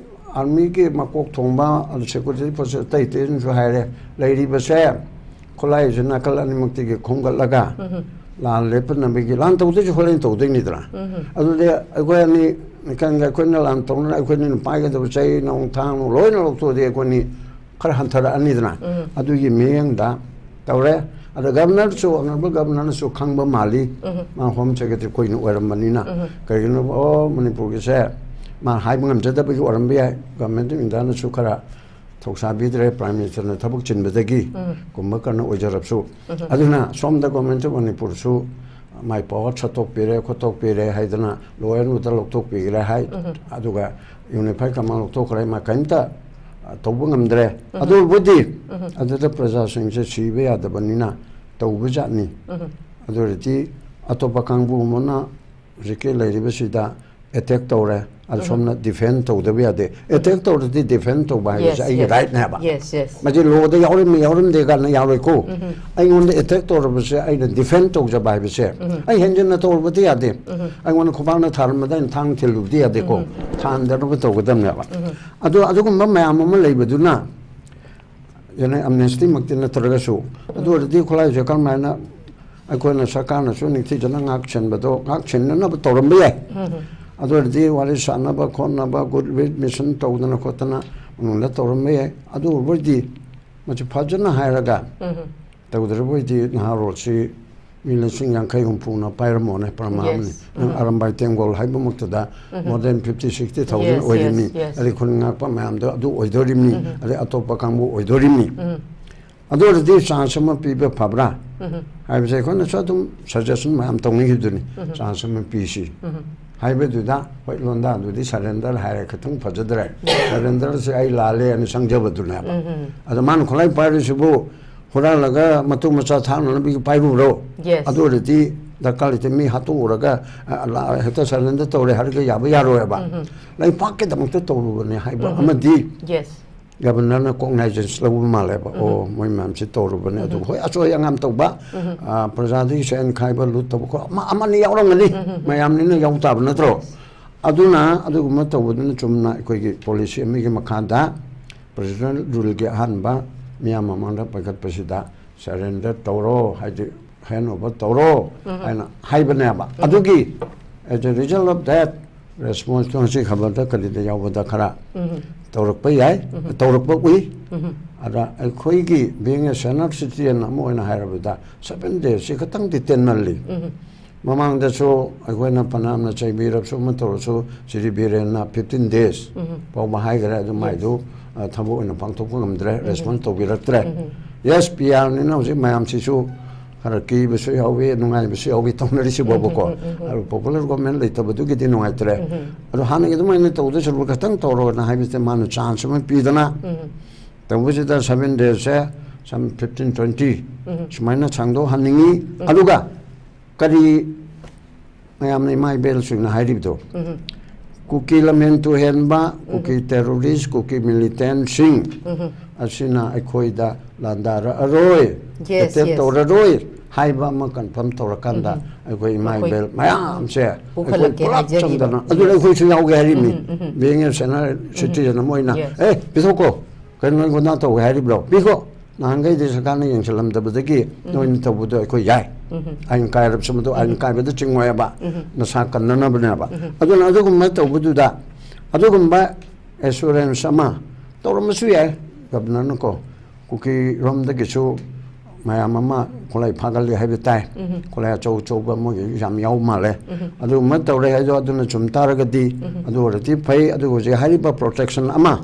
armyꯒꯤ ꯃꯀꯣꯛ ꯊꯣꯡꯕ, ꯑꯗꯨ security force ꯑꯇꯩ ꯑꯇꯩꯅꯁꯨ ꯍꯥꯏꯔꯦ, ꯂꯩꯔꯤꯕꯁꯦ ꯈꯨꯠꯂꯥꯏꯁꯦ ꯅꯥꯀꯜ ꯑꯅꯤꯃꯛꯇꯒꯤ ꯈꯣꯝꯒꯠꯂꯒ ꯂꯥꯟ ꯂꯦꯞꯅꯕꯒꯤ, ꯂꯥꯟ ꯇꯧꯗꯣꯏꯁꯦ ꯍꯣꯔꯦꯟ ꯇꯧꯗꯣꯏꯅꯤꯗꯅ꯫ ꯑꯗꯨꯗꯤ ꯑꯩꯈꯣꯏ ꯑꯅꯤ, ꯀꯩꯅꯣ, ꯑꯩꯈꯣꯏꯅ ꯂꯥꯟ ꯇꯧꯅ, ꯑꯩꯈꯣꯏꯅ ꯄꯥꯏꯒꯗꯕ ꯆꯩ ꯅꯣꯡ ꯊꯥꯡ ꯂꯣꯏꯅ ꯂꯧꯊꯣꯛꯑꯗꯤ ꯑꯩꯈꯣꯏꯅꯤ ꯈꯔ ꯍꯟꯊꯔꯛꯑꯅꯤꯗꯅ꯫ ꯑꯗꯨꯒꯤ ꯃꯤꯠꯌꯦꯡꯗ ꯇꯧꯔꯦ꯫ ꯑꯗ governorꯁꯨ, honourable governorꯅꯁꯨ ꯈꯪꯕ ꯃꯥꯜꯂꯤ, ꯃꯥ home secretary ꯀꯨꯏꯅ ꯑꯣꯏꯔꯝꯕꯅꯤꯅ꯫ ꯀꯩꯒꯤꯅꯣ, ꯑꯣ, ꯃꯅꯤꯄꯨꯔꯒꯤꯁꯦ ꯃꯥ ꯍꯥꯏꯕ ꯉꯝꯖꯗꯕꯒꯤ ꯑꯣꯏꯔꯝꯕ ꯌꯥꯏ, Government of Indiaꯅꯁꯨ ꯈꯔ ꯊꯧꯁꯥꯕꯤꯗ꯭ꯔꯦ, Prime Ministerꯅ ꯊꯕꯛ ꯆꯤꯟꯕꯗꯒꯤ ꯀꯨꯝꯕ ꯀꯔꯅ ꯑꯣꯏꯖꯔꯕꯁꯨ꯫ ꯑꯗꯨꯅ ꯁꯣꯝꯗ Government of ꯃꯅꯤꯄꯨꯔꯁꯨ ꯃꯥꯏ power ꯁꯠꯇꯣꯛꯄꯤꯔꯦ, ꯈꯣꯠꯇꯣꯛꯄꯤꯔꯦ ꯍꯥꯏꯗꯅ law and order ꯂꯧꯊꯣꯛꯄꯤꯈ꯭ꯔꯦ ꯍꯥꯏ꯫ ꯑꯗꯨꯒ unified command ꯂꯧꯊꯣꯛꯈ꯭ꯔꯦ, ꯃꯥ ꯀꯔꯤꯝꯇ, ꯑ, ꯇꯧꯕ ꯉꯝꯗ꯭ꯔꯦ꯫ ꯑꯗꯨꯕꯨꯗꯤ ꯑꯗꯨꯗ ꯄ꯭ꯔꯖꯥꯁꯤꯡꯁꯦ ꯁꯤꯕ ꯌꯥꯗꯕꯅꯤꯅ ꯇꯧꯕ ꯖꯥꯠꯅꯤ꯫ ꯑꯗꯨ ꯑꯣꯏꯔꯗꯤ ꯑꯇꯣꯞꯄ ꯀꯥꯡꯕꯨ ꯑꯃꯅ ꯍꯧꯖꯤꯛꯀꯤ ꯂꯩꯔꯤꯕꯁꯤꯗ attack ꯇꯧꯔꯦ, ꯑꯗꯨ ꯁꯣꯝꯅ defend ꯇꯧꯗꯕ ꯌꯥꯗꯦ꯫ Attack ꯇꯧꯔꯗꯤ defend ꯇꯧꯕ ꯍꯥꯏꯕꯁꯦ Yes, ꯑꯩꯒꯤ yes. rightꯅꯦꯕ꯫ Yes, yes. ꯃꯁꯤ lawꯗ ꯌꯥꯎꯔꯝꯃꯤ ꯌꯥꯎꯔꯝꯗꯦ ꯀꯥꯏꯅ ꯌꯥꯎꯔꯣꯏꯀꯣ꯫ ꯑꯩꯉꯣꯟꯗ attack ꯇꯧꯔꯕꯁꯦ ꯑꯩꯅ defend ꯇꯧꯖꯕ ꯍꯥꯏꯕꯁꯦ, ꯑꯩ ꯍꯦꯟꯖꯤꯟꯅ ꯇꯧꯔꯨꯕꯗꯤ ꯌꯥꯗꯦ꯫ ꯑꯩꯉꯣꯟꯗ ꯈꯨꯕꯥꯛꯅ ꯊꯥꯔꯝꯕꯗ ꯑꯩꯅ ꯊꯥꯡ ꯊꯤꯜꯂꯨꯕꯗꯤ ꯌꯥꯗꯦꯀꯣ꯫ ꯊꯥꯟꯗꯅꯕ ꯇꯧꯒꯗꯕꯅꯦꯕ꯫ ꯑꯗꯣ ꯑꯗꯨꯒꯨꯝꯕ ꯃꯌꯥꯝ ꯑꯃ ꯂꯩꯕꯗꯨꯅ, ꯌꯥꯅꯤ, amnestyꯃꯛꯇꯤ ꯅꯠꯇ꯭ꯔꯒꯁꯨ, ꯑꯗꯨ ꯑꯣꯏꯔꯗꯤ ꯈꯨꯠꯂꯥꯏꯁꯦ ꯀꯔꯝꯍꯥꯏꯅ ꯑꯩꯈꯣꯏꯅ ꯁꯔꯀꯥꯔꯅꯁꯨ ꯅꯤꯡꯊꯤꯖꯅ ꯉꯥꯛ ꯁꯦꯟꯕꯗꯣ, ꯉꯥꯛ ꯁꯦꯟꯅꯅꯕ ꯇꯧꯔꯝꯕ ꯌꯥꯏ꯫ ꯑꯗꯨ ꯑꯣꯏꯔꯗꯤ ꯋꯥꯔꯤ ꯁꯥꯟꯅꯕ ꯈꯣꯠꯅꯕ, goodwill mission ꯇꯧꯗꯅ ꯈꯣꯠꯇꯅ ꯃꯅꯨꯡꯗ ꯇꯧꯔꯝꯕ ꯌꯥꯏ꯫ ꯑꯗꯨ ꯑꯣꯏꯔꯕꯗꯤ ꯃꯁꯤ ꯐꯖꯅ ꯍꯥꯏꯔꯒ ꯇꯧꯗ꯭ꯔꯕ ꯑꯣꯏꯗꯤ ꯅꯍꯥꯔꯣꯜꯁꯤ ꯃꯤ ꯂꯤꯁꯤꯡ ꯌꯥꯡꯈꯩ ꯍꯨꯝꯐꯨꯅ ꯄꯥꯏꯔꯝꯃꯣꯅꯦ, ꯄ꯭ꯔꯃꯥ ꯑꯃꯅꯤ꯫ Yes. ꯅꯪ ꯑꯔꯝꯕꯥꯏ ꯇꯦꯡꯒꯣꯜ ꯍꯥꯏꯕꯃꯛꯇꯗ ꯎꯝ꯫ more than fifty sixty thousand Yes, ꯑꯣꯏꯔꯤꯕꯅꯤ꯫ yes, yes. ꯑꯗꯩ ꯈꯨꯟ ꯉꯥꯛꯄ ꯃꯌꯥꯝꯗꯣ ꯑꯗꯨ ꯑꯣꯏꯗꯣꯔꯤꯕꯅꯤ꯫ ꯑꯗꯩ ꯑꯇꯣꯞꯄ ꯀꯥꯡꯕꯨ ꯑꯣꯏꯗꯣꯔꯤꯕꯅꯤ꯫ ꯎꯝ꯫ ꯑꯗꯨ ꯑꯣꯏꯔꯗꯤ ꯆꯥꯟꯁ ꯑꯃ ꯄꯤꯕ ꯐꯕ꯭ꯔꯥ ꯎꯝ꯫ ꯍꯥꯏꯕꯁꯦ ꯑꯩꯈꯣꯏꯅꯁꯨ ꯑꯗꯨꯝ ꯁꯖꯦꯁꯟ ꯃꯌꯥꯝ ꯇꯧꯅꯈꯤꯕꯗꯨꯅꯤ꯫ ꯆꯥꯟꯁ ꯑꯃ ꯄꯤꯁꯤ ꯎꯝ꯫ ꯍꯥꯏꯕꯗꯨꯗ, ꯍꯣꯏ, ꯂꯣꯟꯗꯥꯗꯨꯗꯤ ꯁꯔꯦꯟꯗꯔ ꯍꯥꯏꯔꯦ, ꯈꯤꯇꯪ ꯐꯖꯗ꯭ꯔꯦ꯫ ꯁꯔꯦꯟꯗꯔꯁꯦ ꯑꯩ ꯂꯥꯜꯂꯦ ꯍꯥꯏꯅ ꯆꯪꯖꯕꯗꯨꯅꯦꯕ꯫ ꯎꯝ, ꯎꯝ꯫ ꯑꯗꯣ ꯃꯥꯅ ꯈꯨꯠꯂꯥꯏ ꯄꯥꯏꯔꯤꯁꯤꯕꯨ ꯍꯨꯔꯥꯜꯂꯒ ꯃꯇꯨ ꯃꯆꯥ ꯊꯥꯛꯅꯅꯕꯒꯤ ꯄꯥꯏꯔꯨꯕ꯭ꯔꯣ? Yes. ꯑꯗꯨ ꯑꯣꯏꯔꯗꯤ ꯗꯔꯀꯥꯔ ꯂꯩꯇꯦ꯫ ꯃꯤ ꯍꯥꯠꯇꯣꯛꯎꯔꯒ, ꯑ, ꯂ-, ꯍꯦꯛꯇ ꯁꯔꯦꯟꯗꯔ ꯇꯧꯔꯦ ꯍꯥꯏꯔꯒ ꯌꯥꯕ ꯌꯥꯔꯣꯏꯕ꯫ ꯎꯝ, ꯎꯝ꯫ ꯂꯩꯕꯥꯛꯀꯤꯗꯃꯛꯇ ꯇꯧꯔꯨꯕꯅꯦ ꯍꯥꯏꯕ ꯎꯝ꯫ ꯑꯃꯗꯤ Yes. ꯒꯕꯔꯅꯔꯅ ꯀꯣꯛꯅꯥꯏꯖꯦꯟꯁ ꯂꯧꯕ ꯃꯥꯜꯂꯦꯕ꯫ ꯑꯣ, ꯃꯣꯏ ꯃꯌꯥꯝꯁꯤ ꯇꯧꯔꯨꯕꯅꯦ꯫ ꯑꯗꯨ ꯍꯣꯏ, ꯑꯆꯣꯏ ꯑꯉꯥꯝ ꯇꯧꯕ, ꯑ, ꯄ꯭ꯔꯖꯥꯗꯒꯤ ꯁꯦꯟ ꯈꯥꯏꯕ, ꯂꯨꯠ ꯇꯧꯕ ꯈꯣꯠꯄ ꯑꯃ, ꯑꯃꯅꯤ ꯌꯥꯎꯔꯝꯒꯅꯤ꯫ ꯃꯌꯥꯝꯅꯤꯅ ꯌꯥꯎ ꯇꯥꯕ ꯅꯠꯇ꯭ꯔꯣ? ꯑꯗꯨꯅ ꯑꯗꯨꯒꯨꯝꯕ ꯇꯧꯕꯗꯨꯅ ꯆꯨꯝꯅ ꯑꯩꯈꯣꯏꯒꯤ ꯄꯣꯂꯤꯁꯤ ꯑꯃꯒꯤ ꯃꯈꯥꯗ ꯄ꯭ꯔꯦꯁꯤꯗꯦꯟ ꯔꯨꯜꯒꯤ ꯑꯍꯥꯟꯕ ꯃꯤꯌꯥꯝ ꯃꯃꯥꯡꯗ ꯄꯥꯏꯈꯠꯄꯁꯤꯗ ꯁꯔꯦꯟꯗꯔ ꯇꯧꯔꯣ, ꯍꯥꯏꯗꯤ hand over ꯇꯧꯔꯣ ꯍꯥꯏꯅ ꯍꯥꯏꯕꯅꯦꯕ꯫ ꯑꯗꯨꯒꯤ, as a result of that, response ꯇꯣ ꯉꯁꯤ ꯈꯕꯔꯗ ꯀꯔꯤꯗ ꯌꯥꯎꯕꯗ ꯈꯔ ꯇꯧꯔꯛꯄ ꯌꯥꯏ, ꯇꯧꯔꯛꯄ ꯎꯏ꯫ ꯑꯗ ꯑꯩꯈꯣꯏꯒꯤ being a senior citizen ꯑꯃ ꯑꯣꯏꯅ ꯍꯥꯏꯔꯕꯗ, seven days ꯁꯤ ꯈꯤꯇꯪꯗꯤ ꯇꯦꯟꯃꯜꯂꯤ꯫ ꯃꯃꯥꯡꯗꯁꯨ ꯑꯩꯈꯣꯏꯅ ꯐꯅꯌꯥꯝꯅ ꯆꯩꯕꯤꯔꯕꯁꯨ ꯑꯃ ꯇꯧꯔꯁꯨ, ꯁꯤꯔꯤ ꯕꯤꯔꯦꯟꯅ fifteen days ꯐꯥꯎꯕ ꯍꯥꯏꯈ꯭ꯔꯦ, ꯑꯗꯨ ꯃꯥꯏꯗꯨ, ꯑ, ꯊꯕꯛ ꯑꯣꯏꯅ ꯄꯥꯡꯊꯣꯛꯄ ꯉꯝꯗ꯭ꯔꯦ, ꯔꯦꯁꯄꯣꯟꯁ ꯇꯧꯕꯤꯔꯛꯇ꯭ꯔꯦ꯫ Yes, ꯄꯤ ꯑꯥꯔꯅꯤꯅ ꯍꯧꯖꯤꯛ ꯃꯌꯥꯝꯁꯤꯁꯨ ꯈꯔ ꯀꯤꯕꯁꯨ ꯌꯥꯎꯏ, ꯅꯨꯡꯉꯥꯏꯕꯁꯨ ꯌꯥꯎꯏ ꯇꯧꯅꯔꯤꯁꯤꯕꯣꯕꯀꯣ꯫ ꯑꯗꯨ ꯄꯣꯄꯨꯂꯔ ꯒꯣꯔꯃꯦꯟ ꯂꯩꯇꯕꯗꯨꯒꯤꯗꯤ ꯅꯨꯡꯉꯥꯏꯇ꯭ꯔꯦ꯫ ꯑꯗꯣ ꯍꯥꯟꯅꯒꯤ ꯑꯗꯨꯃꯥꯏꯅ ꯇꯧꯗꯣꯏ ꯁꯔꯨꯛ ꯈꯤꯇꯪ ꯇꯧꯔꯣꯅ ꯍꯥꯏꯕꯁꯦ ꯃꯥꯅ ꯆꯥꯟꯁ ꯑꯃ ꯄꯤꯗꯅ ꯇꯧꯕꯁꯤꯗ seven days ꯁꯦ some fifteen twenty ꯁꯨꯃꯥꯏꯅ ꯁꯥꯡꯗꯣꯛꯍꯟꯅꯤꯡꯉꯤ꯫ ꯑꯗꯨꯒ ꯀꯔꯤ ꯃꯌꯥꯝꯅ ꯏꯃꯥ ꯏꯕꯦꯜꯁꯤꯡꯅ ꯍꯥꯏꯔꯤꯕꯗꯣ, ꯀꯨꯀꯤ ꯂꯝꯍꯦꯟ ꯇꯨꯍꯦꯟꯕ, ꯀꯨꯀꯤ ꯇꯦꯔꯣꯔꯤꯁ, ꯀꯨꯀꯤ ꯃꯤꯂꯤꯇꯦꯟꯁꯤꯡ ꯑꯁꯤꯅ ꯑꯩꯈꯣꯏꯗ ꯂꯥꯟꯗꯥꯔꯛꯑꯔꯣꯏ, Yes, ꯑꯦꯇꯦꯛ yes. ꯇꯧꯔꯔꯣꯏ ꯍꯥꯏꯕ ꯑꯃ ꯀꯟꯐꯥꯔꯝ ꯇꯧꯔꯀꯥꯟꯗ ꯑꯩꯈꯣꯏ ꯏꯃꯥ ꯑꯩꯈꯣꯏ ꯏꯕꯦꯜ ꯃꯌꯥꯝꯁꯦ ꯑꯩꯈꯣꯏ ꯄꯨꯈꯠꯂꯛꯀꯦ ꯄꯨꯂꯞ ꯍꯥꯏꯖꯔꯤꯕ꯫ ꯆꯪꯗꯅ, ꯑꯗꯨꯅ Yes. ꯑꯩꯈꯣꯏꯁꯨ ꯌꯥꯎꯒꯦ ꯍꯥꯏꯔꯤꯕꯅꯤ꯫ ꯎꯝ, ꯎꯝ, ꯎꯝ꯫ Being a senior citizen ꯑꯃ ꯑꯣꯏꯅ, Yes. ꯑꯦ, ꯄꯤꯊꯣꯛꯈꯣ, ꯀꯩꯅꯣ ꯅꯣꯏ ꯒꯨꯟꯗꯥ ꯇꯧꯒꯦ ꯍꯥꯏꯔꯤꯕ꯭ꯔꯣ? ꯄꯤꯈꯣ꯫ ꯅꯍꯥꯟꯈꯩꯗꯤ ꯁꯔꯀꯥꯔꯅ ꯌꯦꯡꯁꯤꯜꯂꯝꯗꯕꯗꯒꯤ ꯅꯣꯏꯅ ꯇꯧꯕꯗꯣ ꯑꯩꯈꯣꯏ ꯌꯥꯏ꯫ ꯑꯥꯏꯟ ꯀꯥꯏꯔꯕꯁꯨ ꯃꯗꯨ ꯑꯥꯏꯟ ꯀꯥꯏꯕꯗ ꯆꯤꯡꯉꯣꯏꯕ, ꯅꯁꯥ ꯀꯟꯅꯅꯕꯅꯦꯕ꯫ ꯑꯗꯨꯅ ꯑꯗꯨꯒꯨꯝꯕ ꯇꯧꯕꯗꯨꯗ ꯑꯗꯨꯒꯨꯝꯕ ꯑꯦꯁꯨꯔꯦꯟꯁ ꯑꯃ ꯇꯧꯔꯝꯕꯁꯨ ꯌꯥꯏ ꯒꯕꯅꯔꯅꯀꯣ꯫ ꯀꯨꯀꯤꯔꯣꯝꯗꯒꯤꯁꯨ ꯃꯌꯥꯝ ꯑꯃ ꯈꯨꯠꯂꯥꯏ ꯐꯥꯒꯠꯂꯤ ꯍꯥꯏꯕ ꯇꯥꯏ꯫ ꯈꯨꯠꯂꯥꯏ ꯑꯆꯧ ꯑꯆꯧꯕ ꯃꯣꯏꯒꯤ ꯌꯥꯝ ꯌꯥꯎ ꯃꯥꯜꯂꯦ꯫ ꯑꯗꯨꯒꯨꯝꯕ ꯇꯧꯔꯦ ꯍꯥꯏꯗꯣ ꯑꯗꯨꯅ ꯆꯨꯝ ꯇꯥꯔꯒꯗꯤ ꯑꯗꯨ ꯑꯣꯏꯔꯗꯤ ꯐꯩ꯫ ꯑꯗꯨꯒ ꯍꯧꯖꯤꯛ ꯍꯥꯏꯔꯤꯕ ꯄ꯭ꯔꯣꯇꯦꯛꯁꯟ ꯑꯃ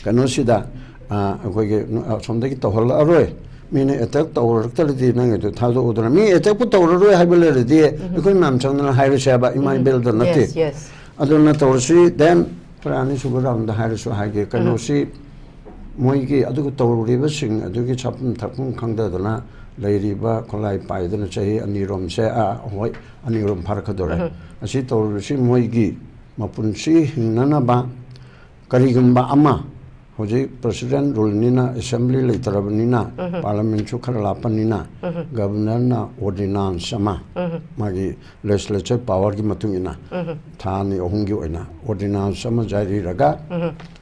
ꯀꯩꯅꯣꯁꯤꯗ, ꯑ, ꯑꯩꯈꯣꯏꯒꯤ ꯑꯁꯣꯝꯗꯒꯤ ꯇꯧꯍꯜꯂꯛꯑꯔꯣꯏ, ꯃꯤꯅ ꯑꯦꯇꯦꯛ ꯇꯧꯔꯛꯇ꯭ꯔꯗꯤ ꯅꯪꯒꯤꯗꯨ ꯊꯥꯗꯣꯛꯎꯗꯅ, ꯃꯤ ꯑꯦꯇꯦꯛꯄꯨ ꯇꯧꯔꯔꯣꯏ ꯍꯥꯏꯕ ꯂꯩꯔꯗꯤ ꯑꯩꯈꯣꯏ ꯃꯌꯥꯝ ꯆꯪꯗꯅ ꯍꯥꯏꯔꯁꯦ ꯍꯥꯏꯕ, ꯏꯃꯥ ꯏꯕꯦꯜꯗ ꯅꯠꯇꯦ꯫ Yes, yes. ꯑꯗꯨꯅ ꯇꯧꯔꯁꯤ꯫ Then ꯈꯔ ꯑꯅꯤꯁꯨꯕ ꯔꯥꯎꯟꯗ ꯍꯥꯏꯔꯁꯨ ꯍꯥꯏꯒꯦ, ꯀꯩꯅꯣꯁꯤ ꯃꯣꯏꯒꯤ ꯑꯗꯨꯒ ꯇꯧꯔꯨꯔꯤꯕꯁꯤꯡ ꯑꯗꯨꯒꯤ ꯆꯥꯐꯝ ꯊꯛꯐꯝ ꯈꯪꯗꯗꯅ ꯂꯩꯔꯤꯕ ꯈꯨꯠꯂꯥꯏ ꯄꯥꯏꯗꯅ ꯆꯍꯤ ꯑꯅꯤꯔꯣꯝꯁꯦ, ꯑ, ꯍꯣꯏ, ꯑꯅꯤꯔꯣꯝ ꯐꯥꯔꯛꯀꯗꯧꯔꯦ꯫ ꯑꯁꯤ ꯇꯧꯔꯤꯕꯁꯤ ꯃꯣꯏꯒꯤ ꯃꯄꯨꯟꯁꯤ ꯍꯤꯡꯅꯅꯕ ꯀꯔꯤꯒꯨꯝꯕ ꯑꯃ, ꯍꯧꯖꯤꯛ ꯄ꯭ꯔꯁꯤꯗꯦꯟ ꯔꯨꯜꯅꯤꯅ, ꯑꯦꯁꯦꯝꯕ꯭ꯂꯤ ꯂꯩꯇ꯭ꯔꯕꯅꯤꯅ, ꯄꯥꯔꯂꯤꯌꯥꯃꯦꯟꯁꯨ ꯈꯔ ꯂꯥꯞꯄꯅꯤꯅ, ꯒꯕꯔꯅꯔꯅ ꯑꯣꯔꯗꯤꯅꯥꯟꯁ ꯑꯃ, ꯃꯥꯒꯤ ꯂꯦꯖꯤꯁꯂꯦꯆꯔ ꯄꯥꯋꯔꯒꯤ ꯃꯇꯨꯡ ꯏꯟꯅ ꯊꯥ ꯑꯅꯤ ꯑꯍꯨꯝꯒꯤ ꯑꯣꯏꯅ ꯑꯣꯔꯗꯤꯅꯥꯟꯁ ꯑꯃ ꯖꯥꯔꯤꯔꯒ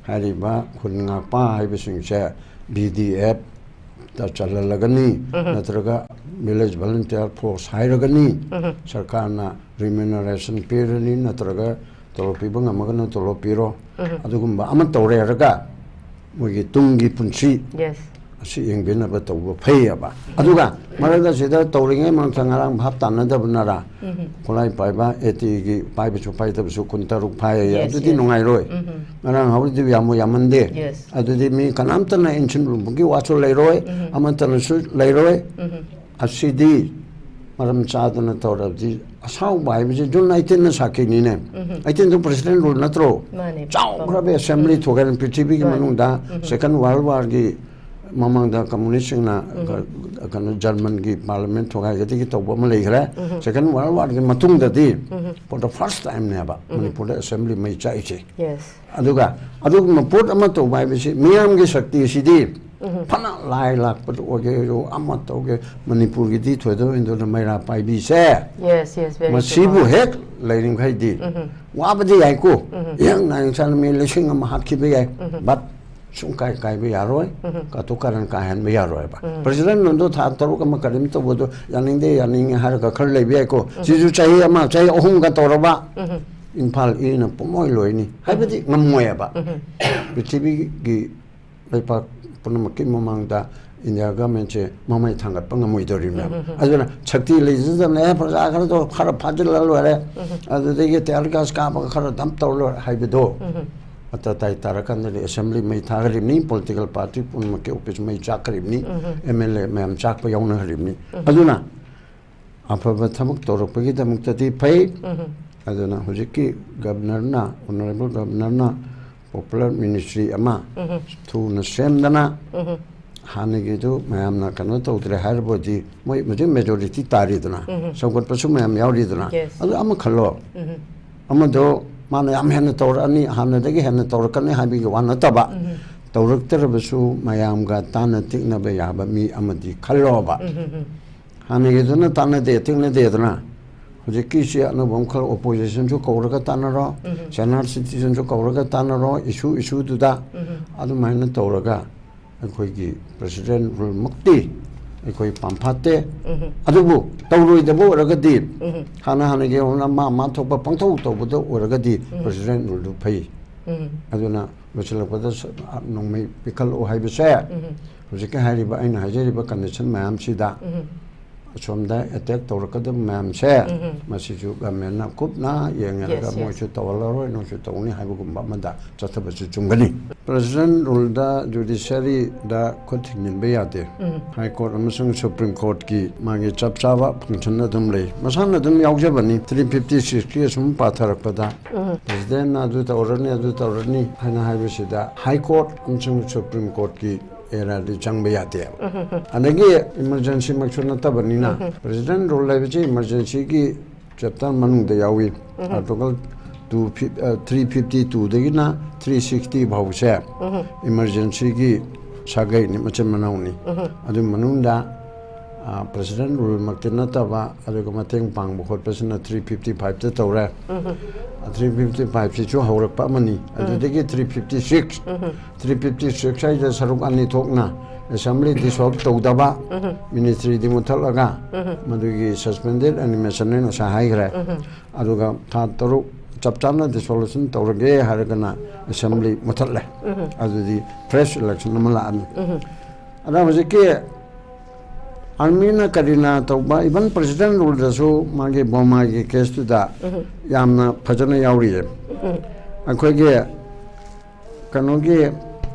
ꯍꯥꯏꯔꯤꯕ ꯈꯨꯟ ꯉꯥꯛꯄ ꯍꯥꯏꯕꯁꯤꯡꯁꯦ ꯕꯤ ꯗꯤ ꯑꯦꯐ ꯇ ꯆꯜꯍꯜꯂꯒꯅꯤ, ꯅꯠꯇ꯭ꯔꯒ ꯚꯤꯂꯦꯖ ꯚꯣꯂꯨꯟꯇꯤꯌꯔ ꯐꯣꯔꯁ ꯍꯥꯏꯔꯒꯅꯤ, ꯁꯔꯀꯥꯔꯅ ꯔꯤꯃ꯭ꯌꯨꯅꯔꯦꯁꯟ ꯄꯤꯔꯅꯤ, ꯅꯠꯇ꯭ꯔꯒ ꯇꯣꯂꯣꯞ ꯄꯤꯕ ꯉꯝꯃꯒꯅ ꯇꯣꯂꯣꯞ ꯄꯤꯔꯣ, ꯑꯗꯨꯒꯨꯝꯕ ꯑꯃ ꯇꯧꯔꯦ ꯍꯥꯏꯔꯒ ꯃꯣꯏꯒꯤ ꯇꯨꯡꯒꯤ ꯄꯨꯟꯁꯤ Yes. ꯑꯁꯤ ꯌꯦꯡꯕꯤꯅꯕ ꯇꯧꯕ ꯐꯩꯌꯦꯕ꯫ ꯑꯗꯨꯒ ꯃꯔꯛ ꯑꯁꯤꯗ ꯇꯧꯔꯤꯉꯩ ꯃꯔꯛꯇ ꯉꯔꯥꯡ ꯚꯥꯞ ꯇꯥꯅꯗꯕꯅꯔꯥ ꯈꯨꯠꯂꯥꯏ ꯄꯥꯏꯕ, ꯑꯦ ꯇꯤꯒꯤ ꯄꯥꯏꯕꯁꯨ ꯄꯥꯏꯗꯕꯁꯨ ꯀꯨꯟꯇꯔꯨꯛ ꯐꯥꯏꯌꯦ꯫ Yes, ꯑꯗꯨꯗꯤ yes. ꯅꯨꯡꯉꯥꯏꯔꯣꯏ꯫ ꯉꯔꯥꯡ ꯍꯧꯔꯤꯗꯨ ꯌꯥꯝꯃꯨ ꯌꯥꯝꯃꯟꯗꯦ꯫ Yes. ꯑꯗꯨꯗꯤ ꯃꯤ ꯀꯅꯥꯝꯇꯅ ꯏꯟꯁꯤꯟꯂꯨꯕꯒꯤ ꯋꯥꯁꯨ ꯂꯩꯔꯣꯏ, ꯑꯃꯠꯇꯅꯁꯨ ꯂꯩꯔꯣꯏ꯫ ꯑꯁꯤꯗꯤ ꯃꯔꯝ ꯆꯥꯗꯅ ꯇꯧꯔꯕꯗꯤ ꯑꯁꯥꯎꯕ ꯍꯥꯏꯕꯁꯤ ꯖꯨꯟ ꯑꯩꯇꯤꯟꯅ ꯁꯥꯈꯤꯅꯤꯅꯦ꯫ ꯑꯩꯇꯤꯟꯗꯨ ꯄ꯭ꯔꯁꯤꯗꯦꯟ ꯔꯨꯜ ꯅꯠꯇ꯭ꯔꯣ? ꯃꯥꯅꯦ꯫ ꯆꯥꯎꯈ꯭ꯔꯕ ꯑꯦꯁꯦꯝꯕ꯭ꯂꯤ ꯊꯣꯛꯑꯦ ꯄ꯭ꯔꯤꯊꯤꯕꯤꯒꯤ ꯃꯅꯨꯡꯗ꯫ ꯁꯦꯀꯦꯟ ꯋꯥꯔꯜ ꯋꯥꯔꯒꯤ ꯃꯃꯥꯡꯗ ꯀꯝꯃꯨꯅꯤꯁꯁꯤꯡꯅ ꯀ-, ꯀꯩꯅꯣ, ꯖꯔꯃꯟꯒꯤ ꯄꯥꯔꯂꯤꯌꯥꯃꯦꯟ ꯊꯨꯒꯥꯏꯒꯗꯒꯤ ꯇꯧꯕ ꯑꯃ ꯂꯩꯈ꯭ꯔꯦ꯫ ꯁꯦꯀꯦꯟ ꯋꯥꯔꯜ ꯋꯥꯔꯒꯤ ꯃꯇꯨꯡꯗꯗꯤ for the first timeꯅꯦꯕ ꯃꯅꯤꯄꯨꯔꯗ ꯑꯦꯁꯦꯝꯕ꯭ꯂꯤ ꯃꯩ ꯆꯥꯛꯏꯁꯦ꯫ Yes. ꯑꯗꯨꯒ ꯑꯗꯨꯒꯨꯝꯕ ꯄꯣꯠ ꯑꯃ ꯇꯧꯕ ꯍꯥꯏꯕꯁꯤ ꯃꯤꯌꯥꯝꯒꯤ ꯁꯛꯇꯤ ꯑꯁꯤꯗꯤ ꯐꯅ ꯂꯥꯏ ꯂꯥꯛꯄꯗ ꯑꯣꯏꯒꯦ, ꯑꯃ ꯇꯧꯒꯦ, ꯃꯅꯤꯄꯨꯔꯒꯤꯗꯤ ꯊꯣꯏꯗꯣꯛ ꯍꯦꯟꯗꯣꯛꯅ ꯃꯩꯔꯥ ꯄꯥꯏꯕꯤꯁꯦ꯫ Yes, yes, very ꯃꯁꯤꯕꯨ true. ꯍꯦꯛ ꯂꯩꯔꯤꯃꯈꯩꯗꯤ ꯋꯥꯕꯗꯤ ꯌꯥꯏꯀꯣ꯫ ꯏꯍꯥꯛ ꯅꯥꯏꯅ ꯆꯥꯅ ꯃꯤ ꯂꯤꯁꯤꯡ ꯑꯃ ꯍꯥꯠꯈꯤꯕ ꯌꯥꯏ꯫ But ꯁꯨꯡ ꯀꯥꯏ ꯀꯥꯏꯕ ꯌꯥꯔꯣꯏ, ꯀꯥꯇꯨ ꯀꯥꯔꯟ ꯀꯥꯏꯍꯟꯕ ꯌꯥꯔꯣꯏꯕ꯫ ꯄ꯭ꯔꯁꯤꯗꯦꯟ ꯔꯨꯜꯗꯣ ꯊꯥ ꯇꯔꯨꯛ ꯑꯃ ꯀꯔꯤꯝ ꯇꯧꯕꯗꯣ ꯌꯥꯅꯤꯡꯗꯦ, ꯌꯥꯅꯤꯡꯉꯦ ꯍꯥꯏꯔꯒ ꯈꯔ ꯂꯩꯕ ꯌꯥꯏꯀꯣ꯫ ꯁꯤꯁꯨ ꯆꯍꯤ ꯑꯃ, ꯆꯍꯤ ꯑꯍꯨꯝꯒ ꯇꯧꯔꯕ ꯏꯝꯐꯥꯜ ꯏꯅ ꯄꯨꯡꯂꯣꯏ ꯂꯣꯏꯅꯤ ꯍꯥꯏꯕꯗꯤ ꯉꯝꯃꯣꯏꯕ꯫ ꯄ꯭ꯔꯤꯊꯤꯕꯤꯒꯤ ꯂꯩꯄꯥꯛ ꯄꯨꯝꯅꯃꯛꯀꯤ ꯃꯃꯥꯡꯗ ꯏꯟꯗꯤꯌꯥ ꯒꯃꯦꯟꯁꯦ ꯃꯃꯩ ꯊꯥꯡꯒꯠꯄ ꯉꯝꯃꯣꯏꯗꯧꯔꯤꯕꯅꯦꯕ꯫ ꯑꯗꯨꯅ ꯁꯛꯇꯤ ꯂꯩꯖꯗꯕꯅꯦ, "ꯑꯦ, ꯄ꯭ꯔꯖꯥ ꯈꯔꯗꯣ ꯈꯔ ꯐꯥꯖꯤꯜꯂ ꯂꯣꯏꯔꯦ, ꯑꯗꯨꯗꯒꯤ ꯇꯤꯌꯥꯔ ꯒ꯭ꯌꯥꯁ ꯀꯥꯞꯄꯒ ꯈꯔ ꯗꯝꯞ ꯇꯧꯔ ꯂꯣꯏꯔꯦ" ꯍꯥꯏꯕꯗꯣ ꯑꯇꯇꯥꯏ ꯇꯥꯔꯀꯥꯟꯗꯗꯤ ꯑꯦꯁꯦꯝꯕ꯭ꯂꯤ ꯃꯩ ꯊꯥꯈ꯭ꯔꯤꯕꯅꯤ, ꯄꯣꯂꯤꯇꯤꯀꯦꯜ ꯄꯥꯔꯇꯤ ꯄꯨꯝꯅꯃꯛꯀꯤ ꯑꯣꯐꯤꯁ ꯃꯩ ꯆꯥꯛꯈ꯭ꯔꯤꯕꯅꯤ, ꯑꯦꯝ ꯑꯦꯜ ꯑꯦ ꯃꯌꯥꯝ ꯆꯥꯛꯄ ꯌꯥꯎꯅꯈ꯭ꯔꯤꯕꯅꯤ꯫ ꯑꯗꯨꯅ ꯑꯐꯕ ꯊꯕꯛ ꯇꯧꯔꯛꯄꯒꯤꯗꯃꯛꯇꯗꯤ ꯐꯩ꯫ ꯑꯗꯨꯅ ꯍꯧꯖꯤꯛꯀꯤ ꯒꯕꯅꯔꯅ, ꯑꯣꯅꯔꯦꯕꯜ ꯒꯕꯅꯔꯅ ꯄꯣꯄꯨꯂꯔ ꯃꯤꯅꯤꯁꯇ꯭ꯔꯤ ꯑꯃ ꯊꯨꯅ ꯁꯦꯝꯗꯅ, ꯍꯥꯟꯅꯒꯤꯗꯨ ꯃꯌꯥꯝꯅ ꯀꯩꯅꯣ ꯇꯧꯗ꯭ꯔꯦ ꯍꯥꯏꯔꯕꯗꯤ ꯃꯣꯏ ꯍꯧꯖꯤꯛ ꯃꯦꯖꯣꯔꯤꯇꯤ ꯇꯥꯔꯤꯗꯅ, ꯁꯧꯒꯠꯄꯁꯨ ꯃꯌꯥꯝ ꯌꯥꯎꯔꯤꯗꯅ, Yes. ꯑꯗꯨ ꯑꯃ ꯈꯜꯂꯣ꯫ ꯑꯃꯗꯣ ꯃꯥꯅ ꯌꯥꯝ ꯍꯦꯟꯅ ꯇꯧꯔꯛꯑꯅꯤ, ꯍꯥꯟꯅꯗꯒꯤ ꯍꯦꯟꯅ ꯇꯧꯔꯛꯀꯅꯤ ꯍꯥꯏꯕꯒꯤ ꯋꯥ ꯅꯠꯇꯕ, ꯇꯧꯔꯛꯇ꯭ꯔꯕꯁꯨ ꯃꯌꯥꯝꯒ ꯇꯥꯟꯅ ꯇꯤꯛꯅꯕ ꯌꯥꯕ ꯃꯤ ꯑꯃꯗꯤ ꯈꯜꯂꯣꯕ꯫ ꯍꯥꯟꯅꯒꯤꯗꯨꯅ ꯇꯥꯟꯅꯗꯦ ꯇꯤꯛꯅꯗꯦꯗꯅ, ꯍꯧꯖꯤꯛꯀꯤꯁꯤ ꯑꯅꯧꯕ ꯑꯃꯈꯛ ꯑꯣꯄꯣꯖꯤꯁꯟꯁꯨ ꯀꯧꯔꯒ ꯇꯥꯟꯅꯔꯣ, ꯁꯦꯅꯥꯔ ꯁꯤꯇꯤꯖꯟꯁꯨ ꯀꯧꯔꯒ ꯇꯥꯟꯅꯔꯣ, ꯏꯁꯨ ꯏꯁꯨꯗꯨꯗ ꯑꯗꯨꯃꯥꯏꯅ ꯇꯧꯔꯒ ꯑꯩꯈꯣꯏꯒꯤ ꯄ꯭ꯔꯦꯁꯤꯗꯦꯟ ꯔꯨꯜꯃꯛꯇꯤ ꯑꯩꯈꯣꯏ ꯄꯥꯝꯐꯥꯠꯇꯦ꯫ ꯑꯗꯨꯕꯨ ꯇꯧꯔꯣꯏꯗꯕ ꯑꯣꯏꯔꯒꯗꯤ, ꯍꯥꯟꯅ ꯍꯥꯟꯅꯒꯤ ꯑꯣꯏꯅ ꯃꯥ ꯃꯥ ꯊꯣꯛꯄ ꯄꯪꯊꯧ ꯇꯧꯕꯗ ꯑꯣꯏꯔꯒꯗꯤ ꯄ꯭ꯔꯦꯁꯤꯗꯦꯟ ꯔꯨꯜꯗꯨ ꯐꯩ꯫ ꯑꯗꯨꯅ ꯂꯣꯏꯁꯤꯜꯂꯛꯄꯗ ꯁ-, ꯅꯣꯡꯃꯩ ꯄꯤꯈꯠꯂꯛꯑꯣ ꯍꯥꯏꯕꯁꯦ, ꯍꯧꯖꯤꯛꯀꯤ ꯍꯥꯏꯔꯤꯕ, ꯑꯩꯅ ꯍꯥꯏꯖꯔꯤꯕ ꯀꯟꯗꯤꯁꯟ ꯃꯌꯥꯝꯁꯤꯗ ꯑꯁꯣꯝꯗ ꯑꯦꯇꯦꯛ ꯇꯧꯔꯛꯀꯗꯕ ꯃꯌꯥꯝꯁꯦ, ꯃꯁꯤꯁꯨ ꯒꯃꯦꯟꯅ ꯀꯨꯞꯅ ꯌꯦꯡꯉꯒ Yes, yes. ꯃꯣꯏꯁꯨ ꯇꯧꯍꯜꯂꯔꯣꯏ, ꯅꯣꯏꯁꯨ ꯇꯧꯅꯤ ꯍꯥꯏꯕꯒꯨꯝꯕ ꯑꯃꯗ ꯆꯠꯊꯕꯁꯨ ꯆꯨꯝꯒꯅꯤ꯫ ꯄ꯭ꯔꯦꯁꯤꯗꯦꯟ ꯔꯨꯜꯗ ꯖꯨꯗꯤꯁꯤꯌꯔꯤꯗ ꯈꯨꯠ ꯊꯤꯡꯖꯤꯟꯕ ꯌꯥꯗꯦ꯫ ꯍꯥꯏ ꯀꯣꯔꯠ ꯑꯃꯁꯨꯡ ꯁꯨꯄ꯭ꯔꯤꯝ ꯀꯣꯔꯠꯀꯤ ꯃꯥꯒꯤ ꯆꯞ ꯆꯥꯕ ꯐꯪꯁꯟ ꯑꯗꯨꯝ ꯂꯩ꯫ ꯃꯁꯥꯅ ꯑꯗꯨꯝ ꯌꯥꯎꯖꯕꯅꯤ꯫ ꯊ꯭ꯔꯤ ꯐꯤꯐꯇꯤ ꯁꯤꯛꯁꯀꯤ ꯑꯁꯨꯝ ꯄꯥꯊꯔꯛꯄꯗ ꯄ꯭ꯔꯦꯁꯤꯗꯦꯟꯅ ꯑꯗꯨ ꯇꯧꯔꯅꯤ, ꯑꯗꯨ ꯇꯧꯔꯅꯤ ꯍꯥꯏꯅ ꯍꯥꯏꯕꯁꯤꯗ ꯍꯥꯏ ꯀꯣꯔꯠ ꯑꯃꯁꯨꯡ ꯁꯨꯄ꯭ꯔꯤꯝ ꯀꯣꯔꯠꯀꯤ ꯑꯦꯔꯥꯗꯤ ꯆꯪꯕ ꯌꯥꯗꯦꯕ꯫ ꯑꯗꯒꯤ ꯏꯃꯔꯖꯦꯟꯁꯤꯃꯛꯁꯨ ꯅꯠꯇꯕꯅꯤꯅ, ꯄ꯭ꯔꯦꯁꯤꯗꯦꯟ ꯔꯨꯜ ꯍꯥꯏꯕꯁꯤ ꯏꯃꯔꯖꯦꯟꯁꯤꯒꯤ ꯆꯦꯞꯇꯔ ꯃꯅꯨꯡꯗ ꯌꯥꯎꯏ꯫ ꯑꯥꯔꯇꯤꯀꯜ ꯇꯨ ꯐꯤꯐ-, ꯑ, ꯊ꯭ꯔꯤ ꯐꯤꯐꯇꯤ ꯇꯨꯗꯒꯤꯅ ꯊ꯭ꯔꯤ ꯁꯤꯛꯁꯇꯤ ꯐꯥꯎꯁꯦ ꯏꯃꯔꯖꯦꯟꯁꯤꯒꯤ ꯁꯥꯒꯩꯅꯤ, ꯃꯆꯤꯟ ꯃꯅꯥꯎꯅꯤ꯫ ꯑꯗꯨ ꯃꯅꯨꯡꯗ, ꯑ, ꯄ꯭ꯔꯦꯁꯤꯗꯦꯟ ꯔꯨꯜꯃꯛꯇꯤ ꯅꯠꯇꯕ, ꯑꯗꯨꯒ ꯃꯇꯦꯡ ꯄꯥꯡꯕ ꯈꯣꯠꯄꯁꯤꯅ ꯊ꯭ꯔꯤ ꯐꯤꯐꯇꯤ ꯐꯥꯏꯚꯇ ꯇꯧꯔꯦ꯫ ꯊ꯭ꯔꯤ ꯐꯤꯐꯇꯤ ꯐꯥꯏꯚꯁꯤꯁꯨ ꯍꯧꯔꯛꯄ ꯑꯃꯅꯤ꯫ ꯑꯗꯨꯗꯒꯤ three fifty six, three fifty six ꯍꯥꯏꯁꯦ ꯁꯔꯨꯛ ꯑꯅꯤ ꯊꯣꯛꯅ ꯑꯦꯁꯦꯝꯕ꯭ꯂꯤ ꯗꯤꯁꯣꯜꯕ ꯇꯧꯗꯕ, ꯃꯤꯅꯤꯁꯇ꯭ꯔꯤꯗꯤ ꯃꯨꯠꯊꯠꯂꯒ, ꯃꯗꯨꯒꯤ ꯁꯁꯄꯦꯟꯗꯦꯗ ꯑꯦꯅꯤꯃꯦꯁꯟ ꯑꯩ ꯉꯁꯥꯏ ꯍꯥꯏꯈ꯭ꯔꯦ꯫ ꯑꯗꯨꯒ ꯊꯥ ꯇꯔꯨꯛ ꯆꯞ ꯆꯥꯅ ꯗꯤꯁꯣꯂꯨꯁꯟ ꯇꯧꯔꯒꯦ ꯍꯥꯏꯔꯒꯅ ꯑꯦꯁꯦꯝꯕ꯭ꯂꯤ ꯃꯨꯠꯊꯠꯂꯦ꯫ ꯑꯗꯨꯗꯤ ꯐ꯭ꯔꯦꯁ ꯏꯂꯦꯛꯁꯟ ꯑꯃ ꯂꯥꯛꯑꯅꯤ꯫ ꯑꯗ ꯍꯧꯖꯤꯛꯀꯤ ꯑꯥꯔꯃꯤꯅ ꯀꯔꯤꯅ ꯇꯧꯕ, even president ruleꯗꯁꯨ ꯃꯥꯒꯤ ꯕꯣꯃꯥꯒꯤ caseꯇꯨꯗ ꯌꯥꯝꯅ ꯐꯖꯅ ꯌꯥꯎꯔꯤꯌꯦ꯫ ꯑꯩꯈꯣꯏꯒꯤ ꯀꯩꯅꯣꯒꯤ,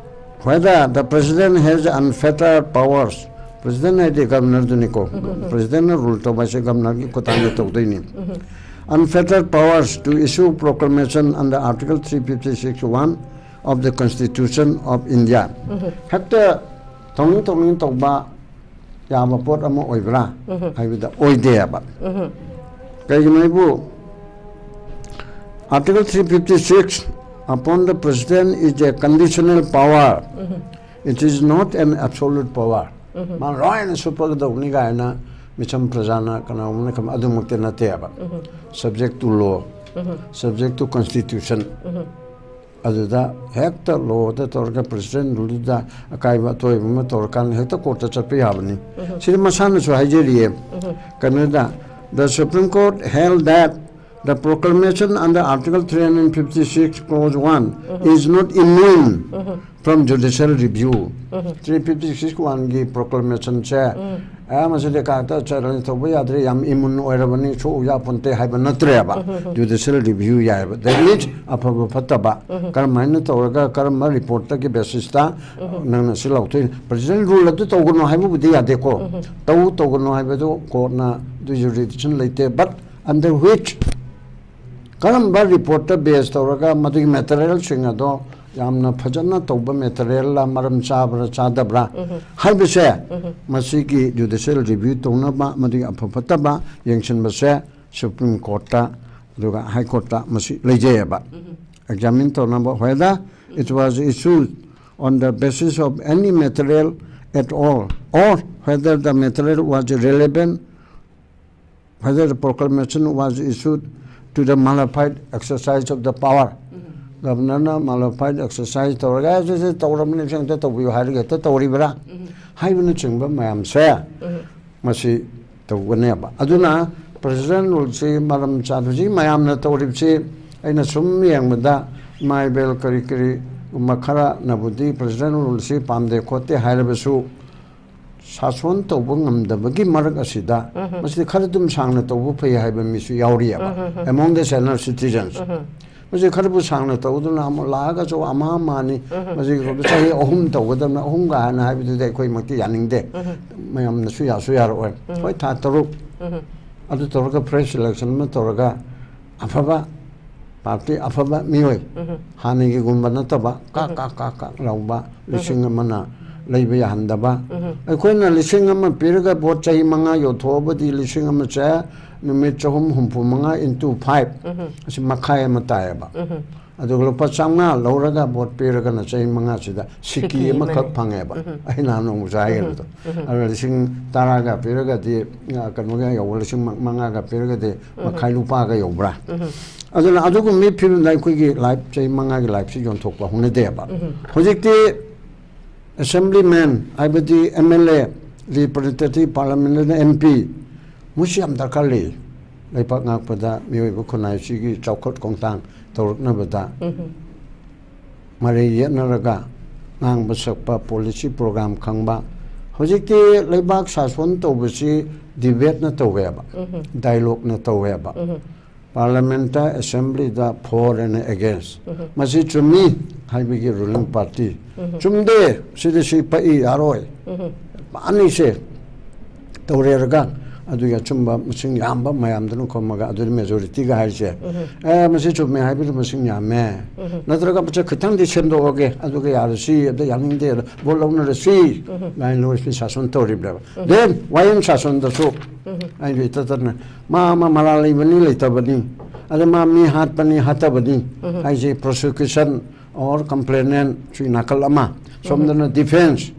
whether the president has unfettered powers, president ꯍꯥꯏꯗꯤ governorꯗꯨꯅꯤꯀꯣ, presidentꯅ rule ꯇꯧꯕ ꯍꯥꯏꯁꯦ governorꯒꯤ ꯈꯨꯠꯊꯥꯡꯗ ꯇꯧꯗꯣꯏꯅꯤ꯫ Unfettered powers to issue proclamation under Article three fifty six one of the Constitution of India. ꯍꯦꯛꯇ ꯇꯧꯅꯤꯡ ꯇꯧꯅꯤꯡ ꯇꯧꯕ ꯌꯥꯕ ꯄꯣꯠ ꯑꯃ ꯑꯣꯏꯕ꯭ꯔꯥ ꯍꯥꯏꯕꯗ ꯑꯣꯏꯗꯦꯕ꯫ ꯀꯩꯒꯤꯅꯣ ꯍꯥꯏꯕꯨ, Article three fifty six upon the president is a conditional power. It is not an absolute power. ꯃꯥ ꯂꯣꯏꯅ ꯁꯨꯞꯄꯒꯗꯧꯕꯅꯤ ꯀꯥꯏꯅ ꯃꯤꯆꯝ ꯄ꯭ꯔꯖꯥꯅ ꯀꯅꯥꯒꯨꯝꯕꯅ ꯈꯟꯕ ꯑꯗꯨꯃꯛꯇꯤ ꯅꯠꯇꯦꯕ꯫ Subject to law, subject to constitution. ꯑꯗꯨꯗ ꯍꯦꯛꯇ lawꯗ ꯇꯧꯔꯒ president ruleꯗꯨꯗ ꯑꯀꯥꯏꯕ ꯑꯇꯣꯏꯕ ꯑꯃ ꯇꯧꯔꯀꯥꯟꯗ ꯍꯦꯛꯇ courtꯇ ꯆꯠꯄ ꯌꯥꯕꯅꯤ꯫ ꯁꯤꯗꯤ ꯃꯁꯥꯅꯁꯨ ꯍꯥꯏꯖꯔꯤꯌꯦ꯫ ꯀꯩꯅꯣꯗ, the Supreme Court held that the proclamation under Article three fifty six clause one is not immune from judicial review. Three fifty six oneꯒꯤ proclamationꯁꯦ, ꯑꯦ, ꯃꯁꯤꯗꯤ ꯀꯥꯏꯇ challenge ꯇꯧꯕ ꯌꯥꯗ꯭ꯔꯦ, ꯌꯥꯝ immune ꯑꯣꯏꯔꯕꯅꯤ, ꯁꯣꯛꯎ ꯌꯥꯄꯣꯟꯇꯦ ꯍꯥꯏꯕ ꯅꯠꯇ꯭ꯔꯦꯕ꯫ Judicial review ꯌꯥꯏꯕ꯫ That means ꯑꯐꯕ ꯐꯠꯇꯕ ꯀꯔꯝꯍꯥꯏꯅ ꯇꯧꯔꯒ ꯀꯔꯝꯕ reportꯇꯒꯤ basisꯇ ꯅꯪꯅ ꯁꯤ ꯂꯧꯊꯣꯛꯏ? President rule ꯑꯗꯨ ꯇꯧꯒꯅꯨ ꯍꯥꯏꯕꯕꯨꯗꯤ ꯌꯥꯗꯦꯀꯣ꯫ ꯇꯧ ꯇꯧꯒꯅꯨ ꯍꯥꯏꯕꯗꯨ courtꯅ ꯑꯗꯨ jurisdiction ꯂꯩꯇꯦ꯫ But under which, ꯀꯔꯝꯕ reportꯇ base ꯇꯧꯔꯒ ꯃꯗꯨꯒꯤ materialꯁꯤꯡ ꯑꯗꯣ ꯌꯥꯝꯅ ꯐꯖꯅ ꯇꯧꯕ materialꯂ, ꯃꯔꯝ ꯆꯥꯕ꯭ꯔꯥ ꯆꯥꯗꯕ꯭ꯔꯥ ꯍꯥꯏꯕꯁꯦ, ꯃꯁꯤꯒꯤ judicial review ꯇꯧꯅꯕ, ꯃꯗꯨꯒꯤ ꯑꯐ ꯐꯠꯇꯕ ꯌꯦꯡꯁꯤꯟꯕꯁꯦ Supreme Courtꯇ ꯑꯗꯨꯒ High Courtꯇ ꯃꯁꯤ ꯂꯩꯖꯩꯑꯕ꯫ Examine ꯇꯧꯅꯕ, whether it was issued on the basis of any material at all, or whether the material was relevant, whether the proclamation was issued to the mala fide exercise of the power. Governorꯅ mala fide exercise ꯇꯧꯔꯒ, "ꯑꯦ, ꯁꯤ, ꯁꯤ ꯇꯧꯔꯕꯅꯤ, ꯁꯤ ꯑꯝꯇ ꯇꯧꯕꯤꯌꯨ" ꯍꯥꯏꯔꯒ ꯍꯦꯛꯇ ꯇꯧꯔꯤꯕ꯭ꯔꯥ ꯍꯥꯏꯕꯅꯆꯤꯡꯕ ꯃꯌꯥꯝꯁꯦ ꯃꯁꯤ ꯇꯧꯒꯅꯦꯕ꯫ ꯑꯗꯨꯅ president ruleꯁꯤ ꯃꯔꯝ ꯆꯥꯗꯕꯁꯤ, ꯃꯌꯥꯝꯅ ꯇꯧꯔꯤꯕꯁꯤ ꯑꯩꯅ ꯁꯨꯝ ꯌꯦꯡꯕꯗ ꯏꯃꯥ ꯏꯕꯦꯜ ꯀꯔꯤ ꯀꯔꯤꯒꯨꯝꯕ ꯈꯔꯅꯕꯨꯗꯤ president ruleꯁꯤ ꯄꯥꯝꯗꯦ ꯈꯣꯠꯇꯦ ꯍꯥꯏꯔꯕꯁꯨ, ꯁꯥꯁꯣꯟ ꯇꯧꯕ ꯉꯝꯗꯕꯒꯤ ꯃꯔꯛ ꯑꯁꯤꯗ ꯃꯁꯤꯗꯤ ꯈꯔ ꯑꯗꯨꯝ ꯁꯥꯡꯅ ꯇꯧꯕ ꯐꯩ ꯍꯥꯏꯕ ꯃꯤꯁꯨ ꯌꯥꯎꯔꯤꯑꯕ, among the senior citizens꯫ ꯃꯁꯤ ꯈꯔꯕꯨ ꯁꯥꯡꯅ ꯇꯧꯗꯨꯅ ꯑꯃꯨꯛ ꯂꯥꯛꯑꯒꯁꯨ ꯑꯃ ꯑꯃꯅꯤ꯫ ꯃꯁꯤ ꯆꯍꯤ ꯑꯍꯨꯝ ꯇꯧꯒꯗꯕꯅ ꯑꯍꯨꯝꯒ ꯍꯥꯏꯅ ꯍꯥꯏꯕꯗꯨꯗꯤ ꯑꯩꯈꯣꯏꯃꯛꯇꯤ ꯌꯥꯅꯤꯡꯗꯦ꯫ ꯃꯌꯥꯝꯅꯁꯨ ꯌꯥꯁꯨ ꯌꯥꯔꯛꯑꯣꯏ꯫ ꯍꯣꯏ, ꯊꯥ ꯇꯔꯨꯛ ꯑꯗꯨ ꯇꯧꯔꯒ fresh election ꯑꯃ ꯇꯧꯔꯒ ꯑꯐꯕ party, ꯑꯐꯕ ꯃꯤꯑꯣꯏ, ꯍꯥꯟꯅꯒꯤꯒꯨꯝꯕ ꯅꯠꯇꯕ ꯀꯥꯛ ꯀꯥꯛ ꯀꯥꯛ ꯀꯥꯛ ꯂꯥꯎꯕ, ꯂꯤꯁꯤꯡ ꯑꯃꯅ ꯂꯩꯕ ꯌꯥꯍꯟꯗꯕ꯫ ꯑꯩꯈꯣꯏꯅ ꯂꯤꯁꯤꯡ ꯑꯃ ꯄꯤꯔꯒ vote ꯆꯍꯤ ꯃꯉꯥ ꯌꯣꯟꯊꯣꯛꯑꯕꯗꯤ ꯂꯤꯁꯤꯡ ꯑꯃꯁꯦ ꯅꯨꯃꯤꯠ ꯆꯍꯨꯝ ꯍꯨꯝꯐꯨ ꯃꯉꯥ into five, ꯑꯁꯤ ꯃꯈꯥꯏ ꯑꯃ ꯇꯥꯏꯌꯦꯕ꯫ ꯑꯗꯨꯒ ꯂꯨꯄꯥ ꯆꯥꯝꯃꯉꯥ ꯂꯧꯔꯒ vote ꯄꯤꯔꯒꯅ ꯆꯍꯤ ꯃꯉꯥꯁꯤꯗ ꯁꯤꯀꯤ ꯁꯤꯀꯤ ꯑꯃꯈꯛ ꯑꯃꯅꯤ꯫ ꯐꯪꯉꯦꯕ꯫ ꯑꯩ ꯅꯍꯥꯟ ꯅꯣꯡꯃꯁꯨ ꯍꯥꯏꯈꯤꯕꯗꯣ꯫ ꯑꯗꯨꯅ ꯂꯤꯁꯤꯡ ꯇꯔꯥꯒ ꯄꯤꯔꯒꯗꯤ, ꯑ, ꯀꯩꯅꯣꯒ ꯌꯧꯕ, ꯂꯤꯁꯤꯡ ꯃꯉꯥꯒ ꯄꯤꯔꯒꯗꯤ ꯃꯈꯥꯏ ꯂꯨꯄꯥꯒ ꯌꯧꯕ꯭ꯔꯥ? ꯑꯗꯨꯅ ꯑꯗꯨꯒꯨꯝꯕꯒꯤ ꯐꯤꯕꯝꯗ ꯑꯩꯈꯣꯏꯒꯤ life, ꯆꯍꯤ ꯃꯉꯥꯒꯤ lifeꯁꯤ ꯌꯣꯟꯊꯣꯛꯄ ꯍꯧꯅꯗꯦꯕ꯫ ꯍꯧꯖꯤꯛꯇꯤ assemblyman, ꯍꯥꯏꯕꯗꯤ MLA, representative, parliament, MP, ꯃꯣꯏꯁꯤ ꯌꯥꯝ ꯗꯔꯀꯥꯔ ꯂꯩ꯫ ꯂꯩꯕꯥꯛ ꯉꯥꯛꯄꯗ ꯃꯤꯑꯣꯏꯕ ꯈꯨꯟꯅꯥꯏꯁꯤꯒꯤ ꯆꯥꯎꯈꯠ ꯈꯣꯡꯊꯥꯡ ꯇꯧꯔꯛꯅꯕꯗ ꯃꯔꯩ ꯌꯦꯠꯅꯔꯒ ꯉꯥꯡꯕ ꯁꯛꯄ, policy program ꯈꯪꯕ꯫ ꯍꯧꯖꯤꯛꯇꯤ ꯂꯩꯕꯥꯛ ꯁꯥꯁꯣꯟ ꯇꯧꯕꯁꯤ debateꯅ ꯇꯧꯋꯦꯕ, dialogueꯅ ꯇꯧꯋꯦꯕ꯫ Parliamentꯇ, assemblyꯗ for and against꯫ ꯃꯁꯤ ꯆꯨꯝꯃꯤ ꯍꯥꯏꯕꯒꯤ ruling party, ꯆꯨꯝꯗꯦ, ꯁꯤꯗꯤ ꯁꯤ ꯄꯛꯏ, ꯌꯥꯔꯣꯏ, ꯑꯅꯤꯁꯦ ꯇꯧꯔꯦꯔꯒ ꯑꯗꯨꯒꯤ ꯑꯆꯨꯝꯕ ꯃꯁꯤꯡ ꯌꯥꯝꯕ ꯃꯌꯥꯝꯗꯨꯅ ꯈꯣꯝꯃꯒ ꯑꯗꯨꯗꯤ majorityꯒ ꯍꯥꯏꯔꯤꯁꯦ꯫ ꯑꯦ, ꯃꯁꯤ ꯆꯨꯝꯃꯦ ꯍꯥꯏꯕꯗꯨ ꯃꯁꯤꯡ ꯌꯥꯝꯃꯦ꯫ ꯅꯠꯇ꯭ꯔꯒ ꯃꯁꯤ ꯈꯤꯇꯪꯗꯤ ꯁꯦꯝꯗꯣꯛꯑꯒꯦ, ꯑꯗꯨꯒ ꯌꯥꯔꯁꯤ, ꯑꯗ ꯌꯥꯅꯤꯡꯗꯦ, ꯑꯗ vote ꯂꯧꯅꯔꯁꯤ, ꯒꯥꯏꯅ ꯂꯣꯏꯁꯤ ꯁꯥꯁꯣꯟ ꯇꯧꯔꯤꯕꯅꯦꯕ꯫ Then ꯋꯥꯌꯦꯜ ꯁꯥꯁꯣꯟꯗꯁꯨ ꯑꯩꯁꯨ ꯏꯇꯠ ꯇꯠꯅ ꯃꯥ ꯑꯃ ꯃꯔꯥꯜ ꯂꯩꯕꯅꯤ ꯂꯩꯇꯕꯅꯤ, ꯑꯗ ꯃꯥ ꯃꯤ ꯍꯥꯠꯄꯅꯤ ꯍꯥꯠꯇꯕꯅꯤ ꯍꯥꯏꯁꯦ, prosecution or complainant ꯁꯤ ꯅꯥꯀꯜ ꯑꯃ, ꯁꯣꯝꯗꯅ defence,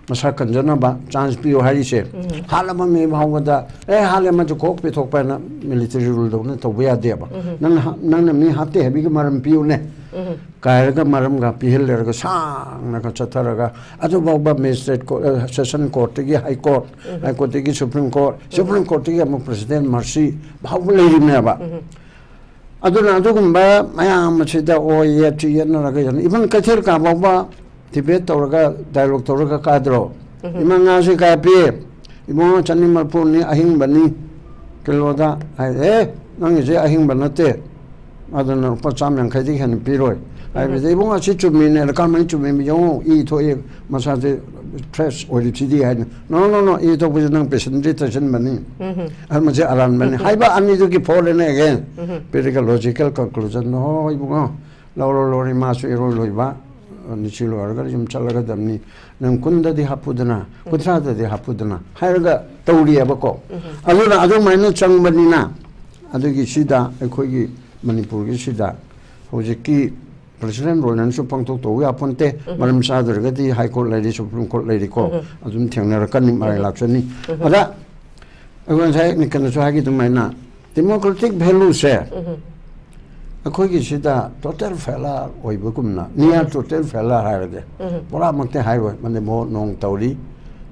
ꯃꯁꯥ ꯀꯟꯖꯅꯕ chance ꯄꯤꯌꯨ ꯍꯥꯏꯔꯤꯁꯦ꯫ ꯍꯥꯠꯂꯕ ꯃꯤ ꯐꯥꯎꯕꯗ, "ꯑꯦ, ꯍꯥꯠꯂꯦ, ꯃꯗꯨ ꯀꯣꯛ ꯄꯤꯊꯣꯛꯄ" ꯍꯥꯏꯅ military ruleꯗꯧꯅ ꯇꯧꯕ ꯌꯥꯗꯦꯕ꯫ ꯅꯪꯅ ꯍꯥ-, ꯅꯪꯅ ꯃꯤ ꯍꯥꯠꯇꯦ ꯍꯥꯏꯕꯒꯤ ꯃꯔꯝ ꯄꯤꯌꯨꯅꯦ꯫ ꯀꯥꯏꯔꯒ ꯃꯔꯝꯒ ꯄꯤꯍꯜꯂꯦꯔꯒ ꯁꯥꯡꯅꯒ ꯆꯠꯊꯔꯒ ꯑꯗꯨꯐꯥꯎꯕ magistrate court, ꯑ, session courtꯇꯒꯤ high court, high courtꯇꯒꯤ Supreme Court, Supreme Courtꯇꯒꯤ ꯑꯃꯨꯛ President mercy ꯐꯥꯎꯕ ꯂꯩꯔꯤꯕꯅꯦꯕ꯫ ꯑꯗꯨꯅ ꯑꯗꯨꯒꯨꯝꯕ ꯃꯌꯥꯝ ꯑꯁꯤꯗ ꯑꯣ ꯌꯦꯠꯁꯤ ꯌꯦꯠꯅꯔꯒ ꯌꯦꯠꯅ-, even ꯀꯩꯊꯦꯜ ꯀꯥ ꯐꯥꯎꯕ debate ꯇꯧꯔꯒ dialogue ꯇꯧꯔꯒ ꯀꯥꯗ꯭ꯔꯣ? ꯏꯃꯥ, ꯉꯥꯁꯤ ꯀꯌꯥ ꯄꯤ? ꯏꯕꯨꯡꯉꯣ, ꯆꯅꯤ ꯃꯔꯤꯐꯨꯅꯤ, ꯑꯍꯤꯡꯕꯅꯤ꯫ ꯀꯤꯂꯣꯗ ꯍꯥꯏ꯫ ꯑꯦ, ꯅꯪꯒꯤꯁꯦ ꯑꯍꯤꯡꯕ ꯅꯠꯇꯦ, ꯑꯗꯨꯅ ꯂꯨꯄꯥ ꯆꯥꯝ ꯌꯥꯡꯈꯩꯗꯒꯤ ꯍꯦꯟꯅ ꯄꯤꯔꯣꯏ ꯍꯥꯏꯕꯗ, "ꯏꯕꯨꯡꯉꯣ, ꯑꯁꯤ ꯆꯨꯝꯃꯤꯅꯦ, ꯀꯔꯝꯍꯥꯏꯅ ꯆꯨꯝꯃꯤ? ꯌꯦꯡꯉꯣ, ꯏ ꯊꯣꯛꯏ, ꯃꯁꯥꯁꯦ ꯐ꯭ꯔꯦꯁ ꯑꯣꯏꯔꯤꯁꯤꯗꯤ" ꯍꯥꯏꯅ꯫ "ꯅꯣ, ꯅꯣ, ꯅꯣ, ꯏ ꯊꯣꯛꯄꯁꯦ ꯅꯪ ꯄꯦꯁꯦꯟꯗ꯭ꯔꯤ ꯇꯩꯁꯟꯕꯅꯤ, ꯑꯗꯨ ꯃꯁꯤ ꯑꯔꯥꯟꯕꯅꯤ" ꯍꯥꯏꯕ ꯑꯅꯤꯗꯨꯒꯤ ꯐꯣꯔꯦꯅꯦ ꯑꯦꯒꯦꯟ꯫ ꯄꯤꯔꯒ ꯂꯣꯖꯤꯀꯦꯜ ꯀꯟꯀ꯭ꯂꯨꯖꯟ, "ꯍꯣꯏ ꯏꯕꯨꯡꯉꯣ, ꯂꯧꯔꯣ, ꯂꯧꯔꯣ, ꯃꯥꯁꯨ ꯏꯔꯣꯏ ꯂꯣꯏꯕ, ꯅꯤꯁꯤ ꯂꯣꯏꯔꯒ ꯌꯨꯝ ꯆꯠꯂꯒꯗꯕꯅꯤ꯫ ꯅꯪ ꯀꯨꯟꯗꯗꯤ ꯍꯥꯞꯄꯨꯗꯅ, ꯀꯨꯟꯊ꯭ꯔꯥꯗꯗꯤ ꯍꯥꯞꯄꯨꯗꯅ" ꯍꯥꯏꯔꯒ ꯇꯧꯔꯤꯑꯕꯀꯣ꯫ ꯑꯗꯨꯅ ꯑꯗꯨꯃꯥꯏꯅ ꯆꯪꯕꯅꯤꯅ, ꯑꯗꯨꯒꯤ ꯁꯤꯗ ꯑꯩꯈꯣꯏꯒꯤ ꯃꯅꯤꯄꯨꯔꯒꯤꯁꯤꯗ ꯍꯧꯖꯤꯛꯀꯤ ꯄ꯭ꯔꯦꯁꯤꯗꯦꯟ ꯔꯣꯜꯅꯁꯨ ꯄꯥꯡꯊꯣꯛ ꯇꯧꯕ ꯌꯥꯄꯣꯟꯇꯦ꯫ ꯃꯔꯝ ꯆꯥꯗ꯭ꯔꯒꯗꯤ ꯍꯥꯏ ꯀꯣꯔꯠ ꯂꯩꯔꯤ, ꯁꯨꯄ꯭ꯔꯤꯝ ꯀꯣꯔꯠ ꯂꯩꯔꯤꯀꯣ, ꯑꯗꯨꯝ ꯊꯦꯡꯅꯔꯛꯀꯅꯤ, ꯃꯔꯥꯏ ꯂꯥꯛꯆꯅꯤ꯫ ꯑꯗ ꯑꯩꯈꯣꯏ ꯉꯁꯥꯏ ꯅꯤꯀꯟꯗꯁꯨ ꯍꯥꯏꯈꯤ ꯑꯗꯨꯃꯥꯏꯅ, ꯗꯦꯃꯣꯀ꯭ꯔꯦꯇꯤꯛ ꯚꯦꯂꯨꯁꯦ ꯑꯩꯈꯣꯏꯒꯤ ꯁꯤꯗ ꯇꯣꯇꯦꯜ ꯐꯦꯂꯔ ꯑꯣꯏꯕꯒꯨꯝꯅ, ꯅꯤꯌꯥꯔ ꯇꯣꯇꯦꯜ ꯐꯦꯂꯔ ꯍꯥꯏꯔꯒꯦ, ꯄꯨꯔꯥꯃꯛꯇꯤ ꯍꯥꯏꯔꯣꯏ, ꯃꯗꯤ ꯚꯣꯠ ꯅꯣꯡ ꯇꯧꯔꯤ,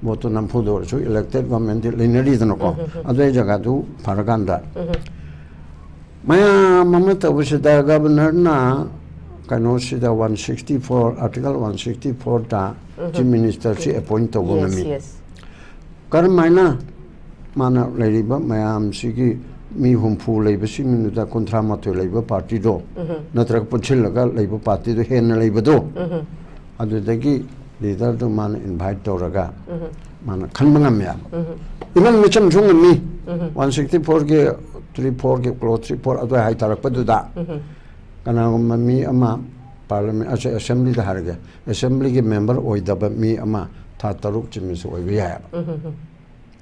ꯚꯣꯠꯇꯨ ꯅꯝꯐꯨꯗ ꯑꯣꯏꯔꯁꯨ ꯏꯂꯦꯛꯇꯦꯠ ꯒꯚꯔꯟꯃꯦꯟꯗꯤ ꯂꯩꯅꯔꯤꯗꯅꯀꯣ꯫ ꯑꯗꯨꯒꯤ ꯖꯒꯥꯗꯨ ꯐꯔꯀꯥꯟꯗ ꯃꯌꯥꯝ ꯑꯃ ꯇꯧꯕꯁꯤꯗ ꯒꯕꯔꯅꯔꯅ ꯀꯩꯅꯣꯁꯤꯗ one sixty four, article one sixty ꯐꯣꯔꯗ ꯆꯤꯐ ꯃꯤꯅꯤꯁꯇꯔꯁꯤ ꯑꯦꯄꯣꯏꯟ ꯇꯧꯕ ꯌꯦꯁ, ꯉꯝꯃꯤ꯫ ꯌꯦꯁ꯫ ꯀꯔꯝꯍꯥꯏꯅ ꯃꯥꯅ ꯂꯩꯔꯤꯕ ꯃꯌꯥꯝꯁꯤꯒꯤ ꯃꯤ ꯍꯨꯝꯐꯨ ꯂꯩꯕꯁꯤꯡꯗꯨꯗ ꯀꯨꯟꯊ꯭ꯔꯥ ꯃꯥꯊꯣꯏ ꯂꯩꯕ ꯄꯥꯔꯇꯤꯗꯣ ꯅꯠꯇ꯭ꯔꯒ ꯄꯨꯟꯁꯤꯜꯂꯒ ꯂꯩꯕ ꯄꯥꯔꯇꯤꯗꯣ ꯍꯦꯟꯅ ꯂꯩꯕꯗꯣ, ꯑꯗꯨꯗꯒꯤ ꯂꯤꯗꯔꯗꯨ ꯃꯥꯅ ꯏꯟꯚꯥꯏꯠ ꯇꯧꯔꯒ ꯃꯥꯅ ꯈꯟꯕ ꯉꯝꯃꯦꯕ꯫ ꯏꯚꯟ ꯃꯤꯆꯝꯁꯨ ꯉꯝꯃꯤ꯫ ꯋꯥꯟ ꯁꯤꯛꯁꯇꯤ ꯐꯣꯔꯒꯤ ꯊ꯭ꯔꯤ ꯐꯣꯔꯒꯤ ꯀ꯭ꯂꯣ ꯊ꯭ꯔꯤ ꯐꯣꯔ ꯑꯗꯨꯋꯥꯏ ꯍꯥꯏꯇꯥꯔꯛꯄꯗꯨꯗ ꯀꯅꯥꯒꯨꯝꯕ ꯃꯤ ꯑꯃ ꯄꯥꯔꯂꯤꯌꯥꯃꯦꯟ, ꯑꯁꯦ ꯑꯦꯁꯦꯝꯕ꯭ꯂꯤꯗ ꯍꯥꯏꯔꯒꯦ, ꯑꯦꯁꯦꯝꯕ꯭ꯂꯤꯒꯤ ꯃꯦꯝꯕꯔ ꯑꯣꯏꯗꯕ ꯃꯤ ꯑꯃ ꯊꯥ ꯇꯔꯨꯛ ꯆꯤꯃꯤꯁ ꯑꯣꯏꯕ ꯌꯥꯏꯑꯕ꯫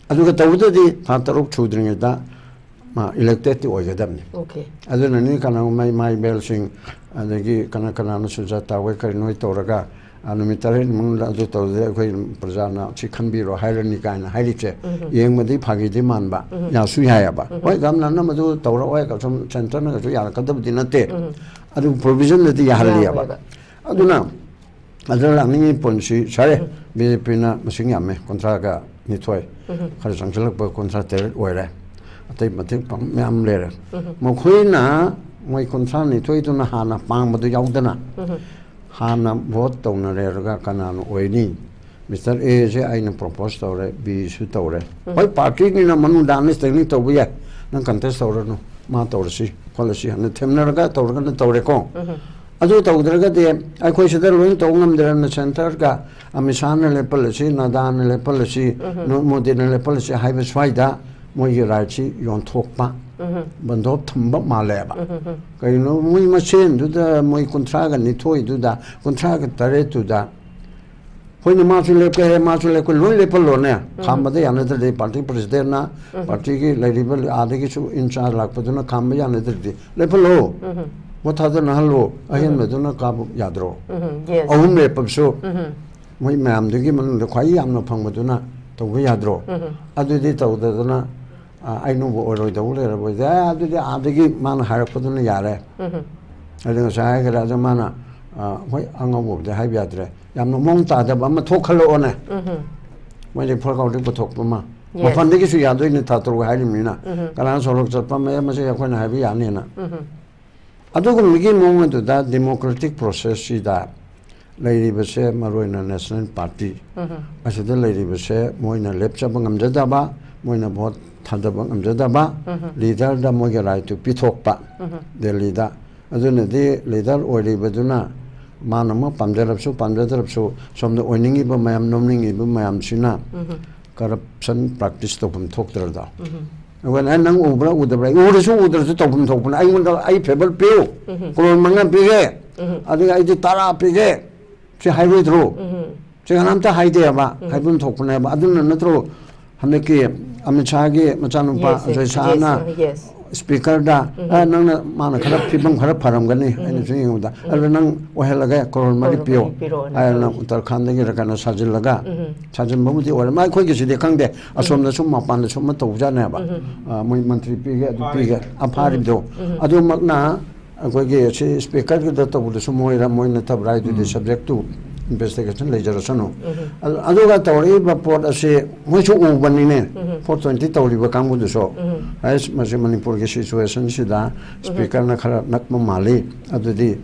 ꯑꯗꯨꯒ ꯇꯧꯕꯗꯗꯤ ꯊꯥ ꯇꯔꯨꯛ ꯁꯨꯗ꯭ꯔꯤꯉꯩꯗ ꯃꯥ ꯏꯂꯦꯛꯇꯦꯠꯇꯤ ꯑꯣꯏꯒꯗꯕꯅꯤ꯫ ꯑꯣꯀꯦ꯫ ꯑꯗꯨꯅꯅꯤ ꯀꯅꯥꯒꯨꯝꯕ ꯏꯃꯥ ꯏꯕꯦꯜꯁꯤꯡ, ꯑꯗꯒꯤ ꯀꯅꯥ ꯀꯅꯥꯅ ꯁꯨꯖꯥꯇꯥ ꯍꯣꯏ ꯀꯔꯤ ꯅꯣꯏ ꯇꯧꯔꯒ, ꯑ, ꯅꯨꯃꯤꯠ ꯇꯔꯦꯠ ꯃꯅꯨꯡꯗ ꯑꯗꯨ ꯇꯧꯗꯦ, ꯑꯩꯈꯣꯏ ꯄ꯭ꯔꯖꯥꯅ ꯁꯤ ꯈꯟꯕꯤꯔꯣ ꯍꯥꯏꯔꯅꯤ ꯀꯥꯏꯅ ꯍꯥꯏꯔꯤꯁꯦ, ꯌꯦꯡꯕꯗꯤ ꯐꯥꯒꯤꯗꯤ ꯃꯥꯟꯕ, ꯌꯥꯁꯨ ꯌꯥꯏꯑꯕ꯫ ꯍꯣꯏ, ꯒꯝꯂꯥꯅ ꯃꯗꯨ ꯇꯧꯔꯛꯑꯣꯏ, ꯁꯨꯝ ꯁꯦꯟꯇꯔꯅꯒꯁꯨ ꯌꯥꯔꯛꯀꯗꯕꯗꯤ ꯅꯠꯇꯦ꯫ ꯑꯗꯨ ꯄ꯭ꯔꯣꯚꯤꯖꯟꯗꯗꯤ ꯌꯥꯍꯜꯂꯤꯑꯕ꯫ ꯌꯥꯔꯣꯏꯕ꯫ ꯑꯗꯨꯅ ꯑꯗꯨꯗ ꯂꯥꯛꯅꯤꯡꯉꯤ ꯄꯣꯏꯟꯁꯤ ꯁꯥꯔꯦ, ꯕꯤ ꯖꯦ ꯄꯤꯅ ꯃꯁꯤꯡ ꯌꯥꯝꯃꯦ, ꯀꯨꯟꯊ꯭ꯔꯥꯒ ꯅꯤꯊꯣꯏ, ꯈꯔ ꯆꯪꯁꯤꯜꯂꯛꯄ ꯀꯨꯟꯊ꯭ꯔꯥ ꯇꯔꯦꯠ ꯑꯣꯏꯔꯦ꯫ ꯑꯇꯩ ꯃꯇꯦꯡ ꯄꯥꯡ ꯃꯌꯥꯝ ꯂꯩꯔꯦ꯫ ꯃꯈꯣꯏꯅ ꯃꯣꯏ ꯀꯨꯟꯊ꯭ꯔꯥ ꯅꯤꯊꯣꯏꯗꯨꯅ ꯍꯥꯟꯅ ꯄꯥꯡꯕꯗꯨ ꯌꯥꯎꯗꯅ ꯍꯥꯟꯅ ꯚꯣꯠ ꯇꯧꯅꯔꯦꯔꯒ ꯀꯅꯥꯅ ꯑꯣꯏꯅꯤ? ꯃꯤꯁꯇꯔ ꯑꯦꯁꯦ ꯑꯩꯅ ꯄ꯭ꯔꯣꯄꯣꯁ ꯇꯧꯔꯦ, ꯕꯤꯁꯨ ꯇꯧꯔꯦ꯫ ꯍꯣꯏ, ꯄꯥꯔꯇꯤꯅꯤꯅ ꯃꯅꯨꯡꯗ ꯑꯟꯗꯔꯁ꯭ꯇꯦꯟꯗꯤꯡ ꯇꯧꯕ ꯌꯥꯏ, ꯅꯪ ꯀꯟꯇꯦꯁ ꯇꯧꯔꯅꯨ, ꯃꯥ ꯇꯧꯔꯁꯤ ꯈꯣꯠꯂꯁꯤ ꯍꯥꯏꯅ ꯊꯦꯝꯅꯔꯒ ꯇꯧꯔꯒꯅ ꯇꯧꯔꯦꯀꯣ꯫ ꯑꯗꯨ ꯇꯧꯗ꯭ꯔꯒꯗꯤ ꯑꯩꯈꯣꯏ ꯁꯤꯗ ꯂꯣꯏ ꯇꯧ ꯉꯝꯗ꯭ꯔꯅ ꯁꯦꯟꯇꯔꯒ ꯑꯃꯤꯠ ꯁꯥꯍꯅ ꯂꯦꯞꯍꯜꯂꯁꯤ, ꯅꯗꯥꯅ ꯂꯦꯞꯍꯜꯂꯁꯤ, ꯃꯣꯗꯤꯅ ꯂꯦꯞꯍꯜꯂꯁꯤ ꯍꯥꯏꯕ ꯁ꯭ꯋꯥꯏꯗ ꯃꯣꯏꯒꯤ ꯔꯥꯏꯠꯁꯤ ꯌꯣꯟꯊꯣꯛꯄ, ꯕꯟꯗꯣꯞ ꯊꯝꯕ ꯃꯥꯜꯂꯦꯕ꯫ ꯀꯩꯅꯣ ꯃꯣꯏ ꯃꯁꯦꯟꯗꯨꯗ, ꯃꯣꯏ ꯀꯨꯟꯊ꯭ꯔꯥꯒ ꯅꯤꯊꯣꯏꯗꯨꯗ, ꯀꯨꯟꯊ꯭ꯔꯥꯒ ꯇꯔꯦꯠꯇꯨꯗ ꯑꯩꯈꯣꯏꯅ ꯃꯥꯁꯨ ꯂꯦꯞꯀꯦ ꯍꯥꯏ, ꯃꯥꯁꯨ ꯂꯦꯞꯀꯦ, ꯂꯣꯏ ꯂꯦꯞꯍꯜꯂꯣꯅꯦ꯫ ꯈꯥꯝꯕꯗ ꯌꯥꯅꯗ꯭ꯔꯗꯤ ꯄꯥꯔꯇꯤ ꯄ꯭ꯔꯁꯤꯗꯦꯟꯅ, ꯄꯥꯔꯇꯤꯒꯤ ꯂꯩꯔꯤꯕ ꯑꯥꯗꯒꯤꯁꯨ ꯏꯟꯆꯥꯔꯖ ꯂꯥꯛꯄꯗꯨꯅ ꯈꯥꯝꯕ ꯌꯥꯅꯗ꯭ꯔꯗꯤ ꯂꯦꯞꯍꯜꯂꯣ꯫ ꯚꯣꯠ ꯊꯥꯗꯅꯍꯜꯂꯣ꯫ ꯑꯍꯦꯟꯕꯗꯨꯅ ꯀꯥꯕ ꯌꯥꯗ꯭ꯔꯣ? ꯑꯍꯨꯝ ꯂꯦꯞꯄꯕꯁꯨ ꯃꯣꯏ ꯃꯌꯥꯝꯗꯨꯒꯤ ꯃꯅꯨꯡꯗ ꯈ꯭ꯋꯥꯏ ꯌꯥꯝꯅ ꯐꯪꯕꯗꯨꯅ ꯇꯧꯕ ꯌꯥꯗ꯭ꯔꯣ? ꯑꯗꯨꯗꯤ ꯇꯧꯗꯗꯅ, ꯑ, ꯑꯩꯅꯕꯨ ꯑꯣꯏꯔꯣꯏꯗꯧꯕ ꯂꯩꯔꯕꯣꯏꯗꯤ, "ꯑꯦ, ꯑꯗꯨꯗꯤ ꯑꯥꯗꯒꯤ ꯃꯥꯅ ꯍꯥꯏꯔꯛꯄꯗꯨꯅ ꯌꯥꯔꯦ"꯫ ꯑꯗꯨ ꯉꯁꯥꯏ ꯍꯥꯏꯈ꯭ꯔꯦ, ꯑꯗꯨ ꯃꯥꯅ, ꯑ, ꯍꯣꯏ, ꯑꯉꯧꯕꯕꯨꯗꯤ ꯍꯥꯏꯕ ꯌꯥꯗ꯭ꯔꯦ, ꯌꯥꯝꯅ ꯃꯑꯣꯡ ꯇꯥꯗꯕ ꯑꯃ ꯊꯣꯛꯍꯜꯂꯛꯑꯣꯅꯦ꯫ ꯃꯣꯏꯗꯤ ꯐꯣꯔ ꯀꯥꯎꯟꯇꯤꯡ ꯄꯨꯊꯣꯛꯄ ꯑꯃ꯫ Yes. ꯃꯐꯝꯗꯒꯤꯁꯨ ꯌꯥꯗꯣꯏꯅꯤ, ꯊꯥ ꯇꯔꯨꯛ ꯍꯥꯏꯔꯤꯕꯅꯤꯅ꯫ ꯀꯅꯥ ꯁꯣꯔꯣꯛ ꯆꯠꯄ ꯑꯃ, ꯑꯦ, ꯃꯁꯤ ꯑꯩꯈꯣꯏꯅ ꯍꯥꯏꯕ ꯌꯥꯅꯤꯅ꯫ ꯑꯗꯨꯒꯨꯝꯕꯒꯤ ꯃꯑꯣꯡ ꯑꯗꯨꯗ ꯗꯦꯃꯣꯀ꯭ꯔꯦꯇꯤꯛ ꯄ꯭ꯔꯣꯁꯦꯁꯁꯤꯗ ꯂꯩꯔꯤꯕꯁꯦ, ꯃꯔꯨꯑꯣꯏꯅ ꯅꯦꯁꯅꯦꯜ ꯄꯥꯔꯇꯤ ꯑꯁꯤꯗ ꯂꯩꯔꯤꯕꯁꯦ, ꯃꯣꯏꯅ ꯂꯦꯞꯆꯕ ꯉꯝꯖꯗꯕ, ꯃꯣꯏꯅ ꯚꯣꯠ ꯊꯥꯗꯕ ꯉꯝꯖꯗꯕ, ꯂꯤꯗꯔꯗ ꯃꯣꯏꯒꯤ ꯔꯥꯏꯠꯇꯨ ꯄꯤꯊꯣꯛꯄ ꯗꯦꯜꯂꯤꯗ꯫ ꯑꯗꯨꯅꯗꯤ ꯂꯤꯗꯔ ꯑꯣꯏꯔꯤꯕꯗꯨꯅ ꯃꯥꯅ ꯑꯃ ꯄꯥꯝꯖꯔꯕꯁꯨ ꯄꯥꯝꯖꯗ꯭ꯔꯕꯁꯨ ꯁꯣꯝꯗ ꯑꯣꯏꯅꯤꯡꯉꯤꯕ ꯃꯌꯥꯝ, ꯅꯣꯝꯅꯤꯡꯉꯤꯕ ꯃꯌꯥꯝꯁꯤꯅ ꯀꯔꯞꯁꯟ ꯄ꯭ꯔꯥꯛꯇꯤꯁ ꯇꯧꯐꯝ ꯊꯣꯛꯇ꯭ꯔꯗꯣ? ꯑꯩꯈꯣꯏꯅ, "ꯑꯦ, ꯅꯪ ꯎꯕ꯭ꯔꯥ ꯎꯗꯕ꯭ꯔꯥ?" ꯑꯩ ꯎꯔꯁꯨ ꯎꯗ꯭ꯔꯁꯨ ꯇꯧꯐꯝ ꯊꯣꯛꯄꯅ, "ꯑꯩꯉꯣꯟꯗ ꯑꯩ ꯐꯦꯚꯔ ꯄꯤꯌꯨ, ꯀ꯭ꯔꯣꯔ ꯃꯉꯥ ꯄꯤꯒꯦ, ꯑꯗꯨꯒ ꯑꯩꯗꯤ ꯇꯔꯥ ꯄꯤꯒꯦ", ꯁꯤ ꯍꯥꯏꯔꯣꯏꯗ꯭ꯔꯣ? ꯁꯤ ꯀꯅꯥꯝꯇ ꯍꯥꯏꯗꯦꯕ, ꯍꯥꯏꯐꯝ ꯊꯣꯛꯄꯅꯦꯕ꯫ ꯑꯗꯨꯅ ꯅꯠꯇ꯭ꯔꯣ ꯍꯟꯗꯛꯀꯤ ꯑꯃꯤꯠ ꯁꯥꯍꯒꯤ ꯃꯆꯥꯅꯨꯄꯥ Yes, yes, Ajoy ꯁꯥꯍꯅ yes, yes. ꯁ꯭ꯄꯤꯀꯔꯗ, "ꯑ, ꯅꯪꯅ, ꯃꯥꯅ ꯈꯔ ꯐꯤꯕꯝ ꯈꯔ ꯐꯔꯝꯒꯅꯤ, ꯑꯩꯅ ꯁꯨꯝ ꯌꯦꯡꯕꯗ, ꯑꯗꯨ ꯅꯪ ꯑꯣꯏꯍꯜꯂꯒꯦ, ꯀ꯭ꯔꯣꯔ ꯃꯔꯤ ꯀ꯭ꯔꯣꯔ ꯄꯤꯌꯣ" ꯃꯔꯤ ꯄꯤꯔꯛꯑꯣꯅ ꯍꯥꯏꯔꯅ ꯇꯧꯔꯦ꯫ ꯎꯠꯇꯔꯈꯥꯟꯗꯒꯤꯔ ꯀꯩꯅꯣ ꯁꯥꯖꯤꯜꯂꯒ, ꯁꯥꯖꯤꯟꯕꯕꯨꯗꯤ ꯑꯣꯏꯔꯦ꯫ ꯃꯥ ꯑꯩꯈꯣꯏꯒꯤꯁꯤꯗꯤ ꯈꯪꯗꯦ, ꯑꯁꯣꯝꯗ ꯁꯨꯝ ꯃꯄꯥꯟꯗ ꯁꯨꯝ ꯑꯃ ꯇꯧꯖꯥꯠꯅꯦꯕ꯫ ꯑ, ꯃꯣꯏ ꯃꯟꯇ꯭ꯔꯤ ꯄꯤꯒꯦ, ꯑꯗꯨ ꯄꯤꯒꯦ, ꯑꯐꯥꯔꯤꯕꯗꯣ꯫ ꯑꯗꯨꯃꯛꯅ ꯑꯩꯈꯣꯏꯒꯤ ꯁꯤ ꯁ꯭ꯄꯤꯀꯔꯒꯤꯗ ꯇꯧꯕꯗꯁꯨ ꯃꯣꯏꯔ ꯃꯣꯏ ꯅꯠꯇꯕ꯭ꯔꯥ ꯍꯥꯏꯗꯨꯗꯤ ꯎꯝ꯫ Subject to investigation ꯂꯩꯖꯔꯁꯅꯨ꯫ ꯎꯝ꯫ ꯑ-, ꯑꯗꯨꯒ ꯇꯧꯔꯛꯏꯕ ꯄꯣꯠ ꯑꯁꯤ ꯃꯣꯏꯁꯨ ꯎꯕꯅꯤꯅꯦ, ꯎꯝ꯫ Four twenty ꯇꯧꯔꯤꯕ ꯀꯥꯡꯕꯨꯗꯨꯁꯨ꯫ ꯎꯝ꯫ ꯑꯩꯁ, ꯃꯁꯤ ꯃꯅꯤꯄꯨꯔꯒꯤ situationꯁꯤꯗ ꯎꯝ꯫ Speakerꯅ ꯈꯔ ꯅꯛꯄ ꯃꯥꯜꯂꯤ, ꯑꯗꯨꯗꯤ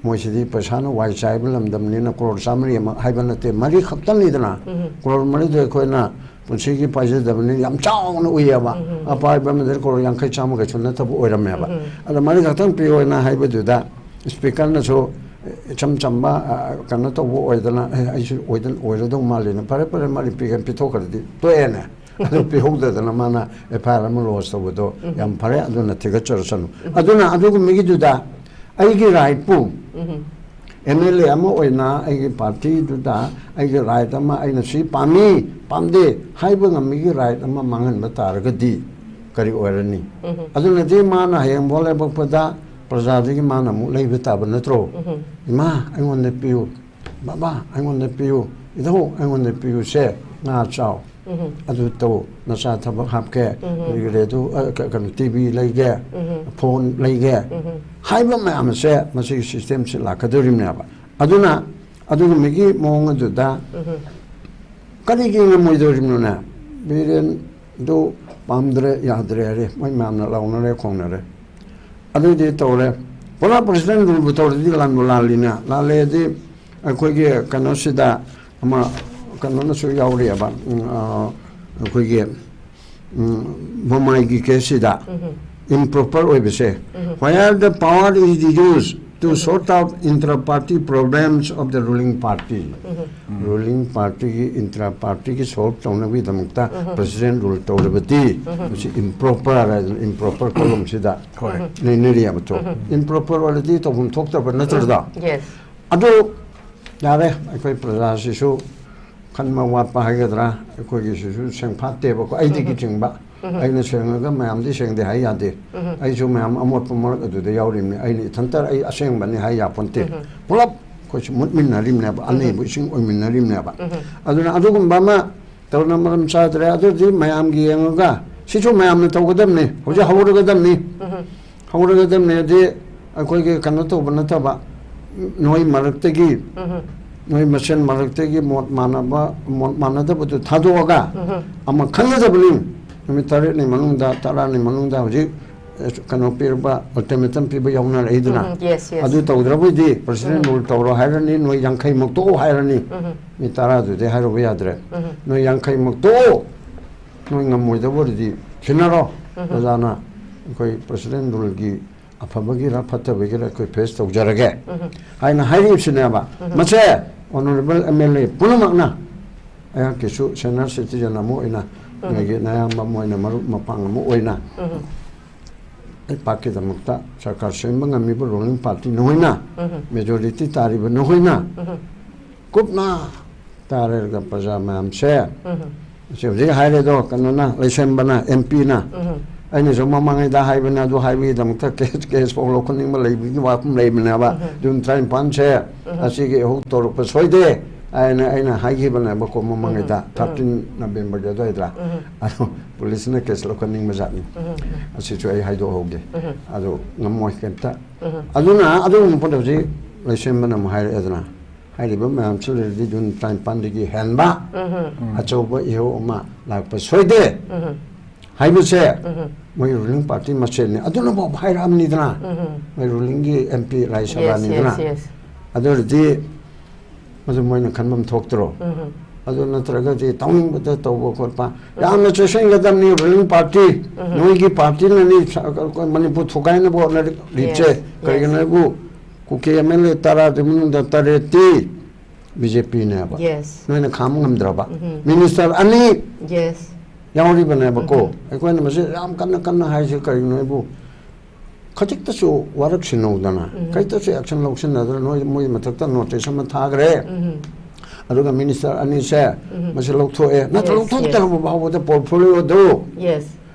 ꯃꯣꯏꯁꯤꯗꯤ ꯄꯩꯁꯥꯅ ꯋꯥꯏ ꯆꯥꯏꯕ ꯂꯝꯗꯝꯅꯤꯅ ꯀ꯭ꯔꯣꯔ ꯆꯥꯃꯔꯤ ꯑꯃ ꯍꯥꯏꯕ ꯅꯠꯇꯦ, ꯃꯔꯤ ꯈꯛꯇꯅꯤꯗꯅ꯫ ꯀ꯭ꯔꯣꯔ ꯃꯔꯤꯗꯨ ꯑꯩꯈꯣꯏꯅ ꯄꯨꯟꯁꯤꯒꯤ ꯄꯥꯏꯖꯗꯕꯅꯤ, ꯌꯥꯝ ꯆꯥꯎꯅ ꯎꯏꯌꯦꯕ꯫ ꯑꯄꯥꯏꯕ ꯑꯃꯗ ꯀ꯭ꯔꯣꯔ ꯌꯥꯡꯈꯩ ꯆꯥꯝꯃ ꯀꯩꯁꯨ ꯅꯠꯇꯕ ꯑꯣꯏꯔꯝꯃꯦꯕ꯫ ꯑꯗꯣ ꯃꯔꯤ ꯈꯛꯇꯪ ꯄꯤꯌꯣꯅ ꯍꯥꯏꯕꯗꯨꯗ ꯏꯁꯄꯤꯀꯔꯅꯁꯨ ꯏꯆꯝ ꯆꯝꯕ, ꯑ, ꯀꯩꯅꯣ ꯇꯧꯕ ꯑꯣꯏꯗꯅ, "ꯑꯦ, ꯑꯩꯁꯨ ꯑꯣꯏꯗ-, ꯑꯣꯏꯔꯗꯧ ꯃꯥꯜꯂꯦꯅ, ꯐꯔꯦ, ꯐꯔꯦ, ꯃꯔꯤ ꯄꯤꯒꯦ, ꯄꯤꯊꯣꯛꯈ꯭ꯔꯗꯤ ꯇꯣꯛꯑꯦꯅ"꯫ ꯑꯗꯨ ꯄꯤꯍꯧꯗꯗꯅ ꯃꯥꯅ ꯑꯦꯐ ꯑꯥꯏ ꯑꯥꯔ ꯑꯃ ꯂꯣꯟꯁ ꯇꯧꯕꯗꯣ ꯌꯥꯝ ꯐꯔꯦ, ꯑꯗꯨꯅ ꯊꯤꯒꯠꯆꯔꯁꯅꯨ꯫ ꯑꯗꯨꯅ ꯑꯗꯨꯒꯨꯝꯕꯒꯤꯗꯨꯗ ꯑꯩꯒꯤ ꯔꯥꯏꯠꯄꯨ ꯑꯦꯝ ꯑꯦꯜ ꯑꯦ ꯑꯃ ꯑꯣꯏꯅ ꯑꯩꯒꯤ ꯄꯥꯔꯇꯤꯗꯨꯗ ꯑꯩꯒꯤ ꯔꯥꯏꯠ ꯑꯃ, ꯑꯩꯅ ꯁꯤ ꯄꯥꯝꯃꯤ, ꯄꯥꯝꯗꯦ ꯍꯥꯏꯕ ꯉꯝꯃꯤꯒꯤ ꯔꯥꯏꯠ ꯑꯃ ꯃꯥꯡꯍꯟꯕ ꯇꯥꯔꯒꯗꯤ ꯀꯔꯤ ꯑꯣꯏꯔꯅꯤ? ꯑꯗꯨꯅꯗꯤ ꯃꯥꯅ ꯍꯌꯦꯡ ꯚꯣꯠ ꯂꯦꯞꯄꯛꯄꯗ ꯄ꯭ꯔꯖꯥꯗꯒꯤ ꯃꯥꯅ ꯑꯃꯨꯛ ꯂꯩꯕ ꯇꯥꯕ ꯅꯠꯇ꯭ꯔꯣ? "ꯏꯃꯥ, ꯑꯩꯉꯣꯟꯗ ꯄꯤꯌꯨ, ꯕꯕꯥ, ꯑꯩꯉꯣꯟꯗ ꯄꯤꯌꯨ, ꯏꯙꯧ, ꯑꯩꯉꯣꯟꯗ ꯄꯤꯌꯨꯁꯦ, ꯉꯥ ꯆꯥꯎ, ꯑꯗꯨ ꯇꯧ, ꯅꯆꯥ ꯊꯕꯛ ꯍꯥꯞꯀꯦ, ꯑꯗꯒꯤ ꯔꯦꯗꯤꯑꯣ, ꯑ, ꯀ-, ꯀꯩꯅꯣ, ꯇꯤ ꯚꯤ ꯂꯩꯒꯦ, ꯐꯣꯟ ꯂꯩꯒꯦ" ꯍꯥꯏꯕ ꯃꯌꯥꯝ ꯑꯁꯦ ꯃꯁꯤꯒꯤ ꯁꯤꯁꯇꯦꯝꯁꯤ ꯂꯥꯛꯀꯗꯧꯔꯤꯕꯅꯦꯕ꯫ ꯑꯗꯨꯅ ꯑꯗꯨꯒꯨꯝꯕꯒꯤ ꯃꯑꯣꯡ ꯑꯗꯨꯗ ꯀꯔꯤꯒꯤ ꯉꯝꯃꯣꯏꯗꯧꯔꯤꯕꯅꯣꯅꯦ? ꯕꯤꯔꯦꯟꯗꯨ ꯄꯥꯝꯗ꯭ꯔꯦ, ꯌꯥꯗ꯭ꯔꯦ ꯍꯥꯏꯔꯦ, ꯃꯣꯏ ꯃꯌꯥꯝꯅ ꯂꯥꯎꯅꯔꯦ, ꯈꯣꯡꯅꯔꯦ꯫ ꯑꯗꯨꯗꯤ ꯇꯧꯔꯦ꯫ ꯄꯨꯔꯥ ꯄ꯭ꯔꯁꯤꯗꯦꯟ ꯔꯨꯜꯕꯨ ꯇꯧꯔꯗꯤ ꯂꯥꯟꯕꯨ ꯂꯥꯜꯂꯤꯅꯦ꯫ ꯂꯥꯜꯂꯦꯗꯤ ꯑꯩꯈꯣꯏꯒꯤ ꯀꯩꯅꯣꯁꯤꯗ ꯑꯃ ꯀꯩꯅꯣꯅꯁꯨ ꯌꯥꯎꯔꯤꯑꯕ, ꯎꯝ, ꯑ, ꯑꯩꯈꯣꯏꯒꯤ, ꯎꯝ, ꯃꯃꯥꯏꯒꯤ ꯀꯦꯁꯁꯤꯗ ꯏꯝꯄ꯭ꯔꯣꯄꯔ ꯑꯣꯏꯕꯁꯦ, "Where the power is used to sort out intra-party problems of the ruling party", ruling ꯄꯥꯔꯇꯤꯒꯤ ꯏꯟꯇ꯭ꯔꯥ ꯄꯥꯔꯇꯤꯒꯤ ꯁꯣꯜꯕ ꯇꯧꯅꯕꯒꯤꯗꯃꯛꯇ ꯄ꯭ꯔꯁꯤꯗꯦꯟ ꯔꯨꯜ ꯇꯧꯔꯕꯗꯤ ꯃꯁꯤ ꯏꯝꯄ꯭ꯔꯣꯄꯔ ꯍꯥꯏꯗꯅ, ꯏꯝꯄ꯭ꯔꯣꯄꯔ ꯀꯣꯂꯝꯁꯤꯗ ꯍꯣꯏ꯫ ꯂꯩꯅꯔꯤꯑꯕ꯫ ꯏꯝꯄ꯭ꯔꯣꯄꯔ ꯑꯣꯏꯔꯗꯤ ꯇꯧꯐꯝ ꯊꯣꯛꯇꯕ ꯅꯠꯇ꯭ꯔꯗ? ꯌꯦꯁ꯫ ꯑꯗꯨ ꯌꯥꯔꯦ, ꯑꯩꯈꯣꯏ ꯄ꯭ꯔꯖꯥꯁꯤꯁꯨ ꯈꯟꯕ ꯋꯥꯠꯄ ꯍꯥꯏꯒꯗ꯭ꯔꯥ, ꯑꯩꯈꯣꯏꯒꯤꯁꯤꯁꯨ ꯁꯦꯡꯐꯥꯠꯇꯦꯕꯀꯣ, ꯑꯩꯗꯒꯤ ꯆꯤꯡꯕ꯫ ꯑꯩꯅ ꯁꯦꯡꯉꯒ ꯃꯌꯥꯝꯗꯤ ꯁꯦꯡꯗꯦ ꯍꯥꯏ ꯌꯥꯗꯦ꯫ ꯑꯩꯁꯨ ꯃꯌꯥꯝ ꯑꯃꯣꯠꯄ ꯃꯔꯛ ꯑꯗꯨꯗ ꯌꯥꯎꯔꯤꯕꯅꯤ꯫ ꯑꯩꯅ ꯏꯊꯟꯇ ꯑꯩ ꯑꯁꯦꯡꯕꯅꯤ ꯍꯥꯏ ꯌꯥꯄꯣꯟꯇꯦ꯫ ꯄꯨꯂꯞ ꯑꯩꯈꯣꯏꯁꯨ ꯃꯨꯠꯃꯤꯟꯅꯔꯤꯕꯅꯦꯕ, ꯑꯅꯩꯕ ꯏꯁꯤꯡ ꯑꯣꯏꯃꯤꯟꯅꯔꯤꯕꯅꯦꯕ꯫ ꯑꯗꯨꯅ ꯑꯗꯨꯒꯨꯝꯕ ꯑꯃ ꯇꯧꯅ ꯃꯔꯝ ꯆꯥꯗ꯭ꯔꯦ꯫ ꯑꯗꯨꯗꯤ ꯃꯌꯥꯝꯒꯤ ꯌꯦꯡꯉꯒ ꯁꯤꯁꯨ ꯃꯌꯥꯝꯅ ꯇꯧꯒꯗꯕꯅꯤ, ꯍꯧꯖꯤꯛ ꯍꯧꯔꯒꯗꯕꯅꯤ꯫ ꯍꯧꯔꯒꯗꯕꯅꯦꯗꯤ ꯑꯩꯈꯣꯏꯒꯤ ꯀꯩꯅꯣ ꯇꯧꯕ ꯅꯠꯇꯕ, ꯅꯣꯏ ꯃꯔꯛꯇꯒꯤ, ꯅꯣꯏ ꯃꯁꯦꯟ ꯃꯔꯛꯇꯒꯤ ꯃꯣꯠ ꯃꯥꯟꯅꯕ, ꯃꯣꯠ ꯃꯥꯟꯅꯗꯕꯗꯨ ꯊꯥꯗꯣꯛꯑꯒ ꯑꯃ ꯈꯟꯒꯗꯕꯅꯤ꯫ ꯅꯨꯃꯤꯠ ꯇꯔꯦꯠꯅꯤ ꯃꯅꯨꯡꯗ, ꯇꯔꯥꯅꯤ ꯃꯅꯨꯡꯗ ꯍꯧꯖꯤꯛ ꯀꯩꯅꯣ ꯄꯤꯔꯕ, ultimatum ꯄꯤꯕ ꯌꯥꯎꯅꯔꯛꯏꯗꯅ꯫ ꯎꯝ, yes, yes. ꯑꯗꯨ ꯇꯧꯗ꯭ꯔꯕꯣꯏꯗꯤ president rule ꯇꯧꯔꯣ ꯍꯥꯏꯔꯅꯤ, ꯅꯣꯏ ꯌꯥꯡꯈꯩꯃꯛ ꯇꯣꯛꯑꯣ ꯍꯥꯏꯔꯅꯤ꯫ ꯃꯤ ꯇꯔꯥꯗꯨꯗꯤ ꯍꯥꯏꯔꯨꯕ ꯌꯥꯗ꯭ꯔꯦ꯫ ꯅꯣꯏ ꯌꯥꯡꯈꯩꯃꯛ ꯇꯣꯛꯑꯣ, ꯅꯣꯏ ꯉꯝꯃꯣꯏꯗꯕ ꯑꯣꯏꯔꯗꯤ ꯁꯤꯟꯅꯔꯣ꯫ ꯑꯣꯖꯥꯅ ꯑꯩꯈꯣꯏ president ruleꯒꯤ ꯑꯐꯕꯒꯤꯔ ꯐꯠꯇꯕꯒꯤꯔ ꯑꯩꯈꯣꯏ face ꯇꯧꯖꯔꯒꯦ ꯍꯥꯏꯅ ꯍꯥꯏꯔꯤꯕꯁꯤꯅꯦꯕ꯫ ꯃꯁꯦ honourable M L A ꯄꯨꯝꯅꯃꯛꯅ, ꯑꯩꯍꯥꯛꯀꯤꯁꯨ senior citizen ꯑꯃ ꯑꯣꯏꯅ, ꯅꯣꯏꯒꯤ ꯅꯌꯥꯝꯕ ꯑꯃ ꯑꯣꯏꯅ, ꯃꯔꯨꯞ ꯃꯄꯥꯡ ꯑꯃ ꯑꯣꯏꯅ, ꯂꯩꯄꯥꯛꯀꯤꯗꯃꯛꯇ ꯁꯔꯀꯥꯔ ꯁꯦꯝꯕ ꯉꯝꯃꯤꯕ ruling party ꯅꯈꯣꯏꯅ, majority ꯇꯥꯔꯤꯕ ꯅꯈꯣꯏꯅ ꯀꯨꯞꯅ ꯇꯥꯔꯒ ꯄ꯭ꯔꯖꯥ ꯃꯌꯥꯝꯁꯦ, ꯁꯤ ꯍꯧꯖꯤꯛ ꯍꯥꯏꯔꯦꯗꯣ, ꯀꯩꯅꯣꯅ, ꯂꯩꯁꯦꯝꯕꯅ, M Pꯅ, ꯑꯩꯅꯁꯨ ꯃꯃꯥꯡꯉꯩꯗ ꯍꯥꯏꯕꯅꯦ, ꯑꯗꯨ ꯍꯥꯏꯕꯒꯤꯗꯃꯛꯇ case, case ꯐꯥꯎ ꯂꯧꯈꯠꯅꯤꯡꯕ ꯂꯩꯕꯒꯤ ꯋꯥꯐꯝ ꯂꯩꯕꯅꯦꯕ꯫ June ꯇꯔꯥꯅꯤꯄꯥꯟꯁꯦ ꯑꯁꯤꯒꯤ ꯏꯍꯧ ꯇꯧꯔꯛꯄ ꯁꯣꯏꯗꯦ ꯍꯥꯏꯅ ꯑꯩꯅ ꯍꯥꯏꯈꯤꯕꯅꯦꯕꯀꯣ ꯃꯃꯥꯡꯉꯩꯗ, thirteen Novemberꯒꯤ ꯑꯗꯨꯋꯥꯏꯗ꯫ ꯑꯗꯣ policeꯅ case ꯂꯧꯈꯠꯅꯤꯡꯕ ꯖꯥꯠꯅꯤ꯫ ꯑꯁꯤꯁꯨ ꯑꯩ ꯍꯥꯏꯗꯣꯛꯍꯧꯒꯦ꯫ ꯑꯗꯨ ꯉꯝꯃꯣꯏ ꯀꯩꯝꯇ꯫ ꯑꯗꯨꯅ ꯑꯗꯨꯒꯨꯝꯕ ꯄꯣꯠ ꯍꯧꯖꯤꯛ ꯂꯩꯁꯦꯝꯕꯅ ꯑꯃꯨꯛ ꯍꯥꯏꯔꯛꯑꯦꯗꯅ, ꯍꯥꯏꯔꯤꯕ ꯃꯌꯥꯝꯁꯤ ꯂꯩꯔꯗꯤ June ꯇꯔꯥꯅꯤꯄꯥꯟꯗꯒꯤ ꯍꯦꯟꯕ ꯑꯆꯧꯕ ꯏꯍꯧ ꯑꯃ ꯂꯥꯛꯄ ꯁꯣꯏꯗꯦ ꯍꯥꯏꯕꯁꯦ ꯃꯣꯏ ruling party ꯃꯁꯦꯜꯅꯤ꯫ ꯑꯗꯨꯅꯐꯥꯎ ꯍꯥꯏꯔꯛꯑꯕꯅꯤꯗꯅ, ꯃꯣꯏ rulingꯒꯤ M P ꯔꯥꯖ꯭ꯌ Yes, ꯁꯚꯥꯅꯤꯗꯅ꯫ yes, yes. ꯑꯗꯨ ꯑꯣꯏꯔꯗꯤ ꯃꯗꯨ ꯃꯣꯏꯅ ꯈꯟꯐꯝ ꯊꯣꯛꯇ꯭ꯔꯣ? ꯑꯗꯨ ꯅꯠꯇ꯭ꯔꯒꯗꯤ ꯇꯧꯅꯤꯡꯕꯗ ꯇꯧꯕ ꯈꯣꯠꯄ ꯌꯥꯝꯅ ꯆꯦꯛꯁꯤꯟꯒꯗꯕꯅꯤ꯫ Ruling party, ꯅꯣꯏꯒꯤ partyꯅꯅꯤ ꯁ-, ꯑꯩꯈꯣꯏ ꯃꯅꯤꯄꯨꯔ ꯊꯨꯒꯥꯏꯅꯕ ꯍꯣꯠꯅꯔꯤꯕꯁꯦ꯫ Yes, yes. ꯀꯔꯤꯒꯤꯅꯣ ꯍꯥꯏꯕꯨ ꯀꯨꯀꯤ M L A ꯇꯔꯥꯗꯨ ꯃꯅꯨꯡꯗ ꯇꯔꯦꯠꯇꯤ B J Pꯅꯦꯕ꯫ Yes. ꯅꯣꯏꯅ ꯈꯥꯝꯕ ꯉꯝꯗ꯭ꯔꯕ꯫ Minister ꯑꯅꯤ Yes. ꯌꯥꯎꯔꯤꯕꯅꯦꯕꯀꯣ꯫ ꯑꯩꯈꯣꯏꯅ ꯃꯁꯤ ꯌꯥꯝ ꯀꯟꯅ ꯀꯟꯅ ꯍꯥꯏꯁꯦ ꯀꯔꯤꯒꯤꯅꯣ ꯍꯥꯏꯕꯨ, ꯈꯖꯤꯛꯇꯁꯨ ꯋꯥꯔꯛꯁꯤꯟꯅꯧꯗꯅ, ꯈꯖꯤꯛꯇꯁꯨ action ꯂꯧꯁꯤꯟꯅꯗꯅ, ꯅꯣꯏ, ꯃꯣꯏ ꯃꯊꯛꯇ notice ꯑꯃ ꯊꯥꯈ꯭ꯔꯦ꯫ ꯑꯗꯨꯒ minister ꯑꯅꯤꯁꯦ ꯃꯁꯤ ꯂꯧꯊꯣꯛꯑꯦ꯫ ꯅꯠꯇ꯭ꯔ Yes, ꯂꯧꯊꯣꯛꯇꯕ yes. ꯐꯥꯎꯕꯗ portfolioꯗꯨ Yes.